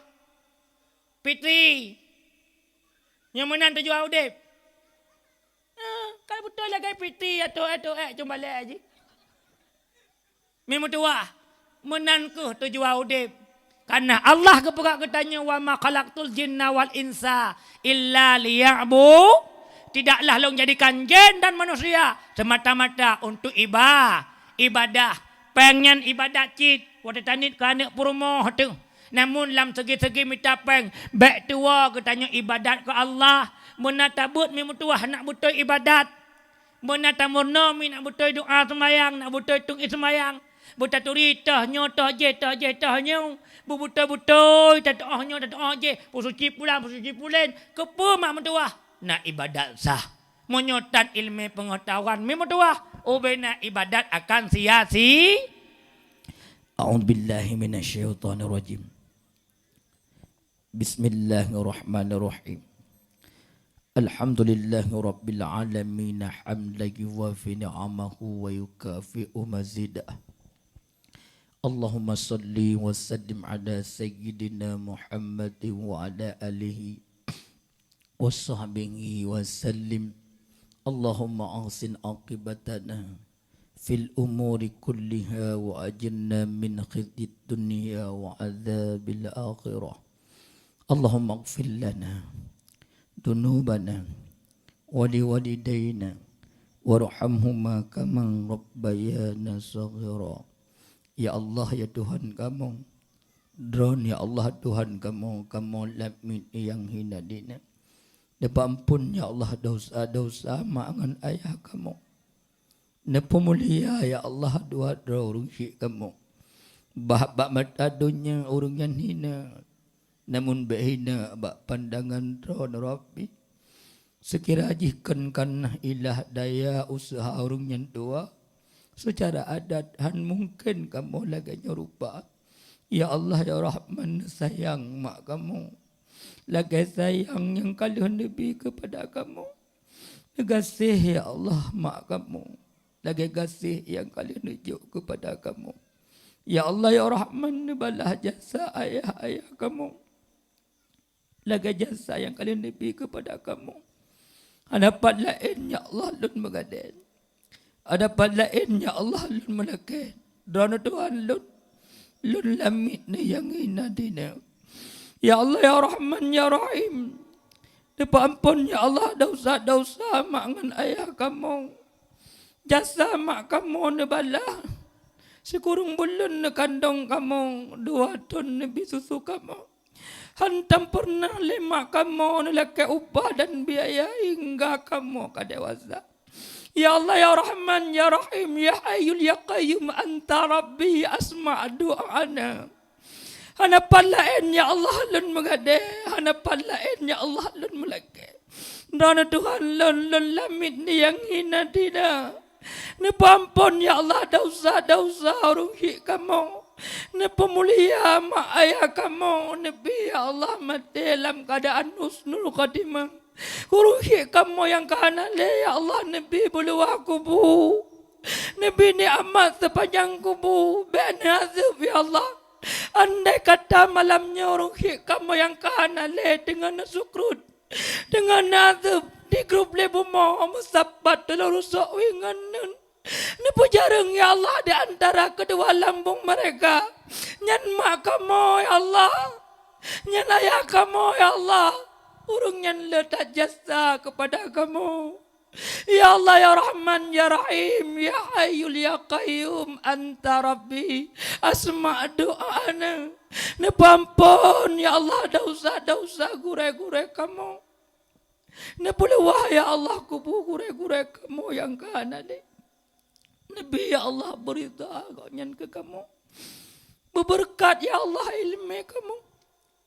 Fitri. Nyoe meunan tujuan udeb. Eh, ka beutôi lagée Fitri, ya toh, eh, toh, eh, cuma lé jih. Mi meutuwah. Meunan kheueh tujuan udeb. Kareuna Allah geupeugah geutanyoe, "Wa ma khalaqtul jinna wal insa illa liya'bu-," Tidaklah Lôn jadikan jén dan manusia semata-mata untuk iba-, ibadah. Péng nyan ibadat cit, watée taniet keu aneuëk peurumoh teuh. Namun lam segi-segi mita péng, bék tuwoe geutanyoe ibadat keu Allah. Meunan tabeuet mi meutuwah nak beutôi ibadat. Meunan tameurunoe mi nak beutôi doa seumayang, nak beutôi tueng ie seumayang. Beutaturi toh nyoe, toh jéh, toh jéh, toh nyoe. Beubeutôi-beutôi, tatuoh nyoe, tatuoh jéh. Peusuci pulan, peusuci pulen. Keupeue mak meutuwah? Na ibadat sah. Meunyoe tan iéleumé peungeutahuan mi meutuwah, ubena ibadat akan sia-si-, A'udzubillahi minasyaitonirrajim. Bismillahirrahmanirrahim. Alhamdulillahirabbil alamin, hamdan yuwafi ni'amahu wa yukafi'u mazidah. Allahumma shalli wa sallim ala sayyidina Muhammadin wa ala alihi wa sahbihi wa sallim. Allahumma ahsin aqibatana fil umuri kulliha wa ajirna min khizyid dunya wa adzabil akhirah. Allahumma ighfir lana dzunubana wa liwalidaina warhamhuma kama rabbayana shaghira. Ya Allah, ya Tuhan kamoe, Droeneuh, ya Allah, Tuhan kamoe, kamoe lamiet nyang hina dina. Neupeuampon, ya Allah, desya-desya mak ngon ayah kamoe. Neupeumulia, ya Allah, dua droe ureuëng syik kamoe. Bah bak mata donya ureuëng nyan hina, namun bék hina bak pandangan Droeneuh, Rabbi. Seukira jih kon ka na ilah daya useuha ureuëng nyan dua, seucara adat hán mungken kamoe lagée nyoe rupa. Ya Allah, ya Rahman, neusayang mak kamoe lagée sayang nyang ka lheueh neubi keupada kamoe. Neugaséh, ya Allah, mak kamoe lagée gaséh nyang ka lheueh neujok keupada kamoe. Ya Allah, ya Rahman, neubalaih jasa ayah-ayah kamoe lagée jasa nyang ka lheueh neubi keupada kamoe. Hana pat laén, ya Allah, lôn meugadée. Hana pat laén, ya Allah, lôn meulakée. Droeneuh Tuhan lôn, lôn lamiet nyang hina dina. Ya Allah, ya Rahman, ya Rahim, neupeuampon, ya Allah, desya-desya mak ngon ayah kamoe. Jasa mak kamoe neubalaih. Sikureueng buleuen neukandong kamoe, dua thon neubi susu kamoe. Hán tampeureunah lé mak kamoe neulakée upah dan biaya hingga kamoe ka dewasa. Ya Allah, ya Rahman, ya Rahim, ya Hayyul, ya Qayyum, Anta Rabbi, asma' du'ana. Hana pat laén, ya Allah, lôn meugadée, hana pat laén, ya Allah, lôn meulakée. Droeneuh Tuhan lôn, lôn lamiet nyang hina dina. Neupeuampon, ya Allah, desya-desya ureuëng syik kamoe. Neupeumulia mak ayah kamoe, neubi, ya Allah, maté lam keuadaan husnul khatimah. Ureuëng syik kamoe nyang ka hana lé, ya Allah, neubi beuluwah kubu. Neubi nikmat seupanjang kubu, bék neuazeueb, ya Allah. Andai kata malam nyoe ureuëng syik kamoe nyang ka hana lé teungoh neusukrot, teungoh neuazeueb, digrôb lé bumoe, meusapat teulheueh rusok wie ngon neuen. Neupeujareueng, ya Allah, di antara keudua lambong meureka. Nyan mak kamoe, ya Allah. Nyan ayah kamoe, ya Allah. Ureuëng nyan le that jasa keupada kamoe. Ya Allah, ya Rahman, ya Rahim, ya Hayyul, ya Qayyum, Anta Rabbi, asma' du'ana. Neupeuampon, ya Allah, desya-desya gurée-gurée kamoe. Neupeuluwah, ya Allah, kubu gurée-gurée kamoe nyang ka hana lé. Neubi, ya Allah, beuridha gobnyan keu kamoe. Beubeureukat, ya Allah, iéleumé kamoe.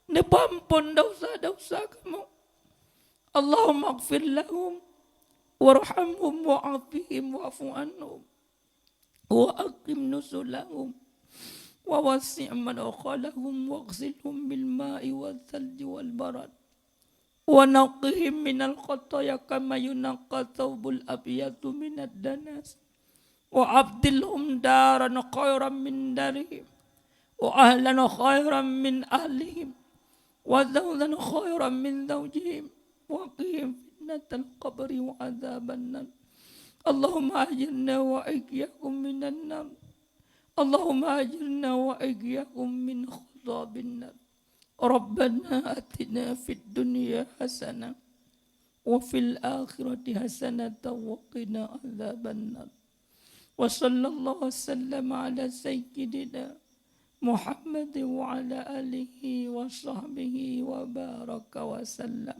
Neupeuampon desya-desya kamoe. Allahumma ighfir lahum warhamhum wa'afihim wa'fu anhum wa aqim nuzulahum wa wasi' madkhalahum waghsilhum bil ma'i waz zalji wal barad wa naqqihim minal khataya kama yunaqqa tsaubul abyadu minad danas. Wa abdilhum daran khairan min darihim, wa ahlan khairan min ahlihim, wa zawjan khairan min zawjihim, wa qihim fitnatal qabri wa adzaban nar. Allahumma ajirna wa iyyahum minan nar. اللهم أجرنا وإياهم من عذاب النار. ربنا آتنا في الدنيا حسنة وفي الآخرة حسنة وقنا عذاب النار. وصلى الله وسلم على سيدنا محمد وعلى آله وصحبه وبارك وسلم.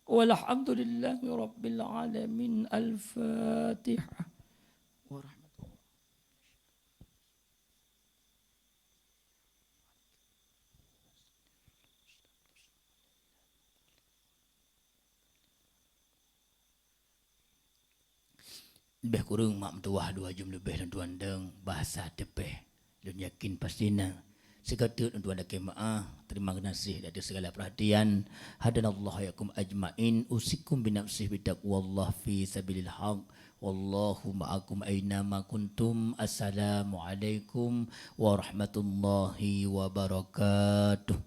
والحمد لله رب العالمين. الفاتحة. ورحمة الله. Leubeh kureueng mak meutuwah dua jeuem leubeh lôn tuan deueng bahasa teupeh. Lôn yakin pasti na. Sigoe teuk lôn tuan lakée meu'ah, terima gaséh ateueh segala perhatian. Hadanallahu wa iyyakum ajmain. Usikum binafsi bitaqwallah fi sabilil haq. Wallahu ma'akum aina ma kuntum. Assalamualaikum warahmatullahi wabarakatuh.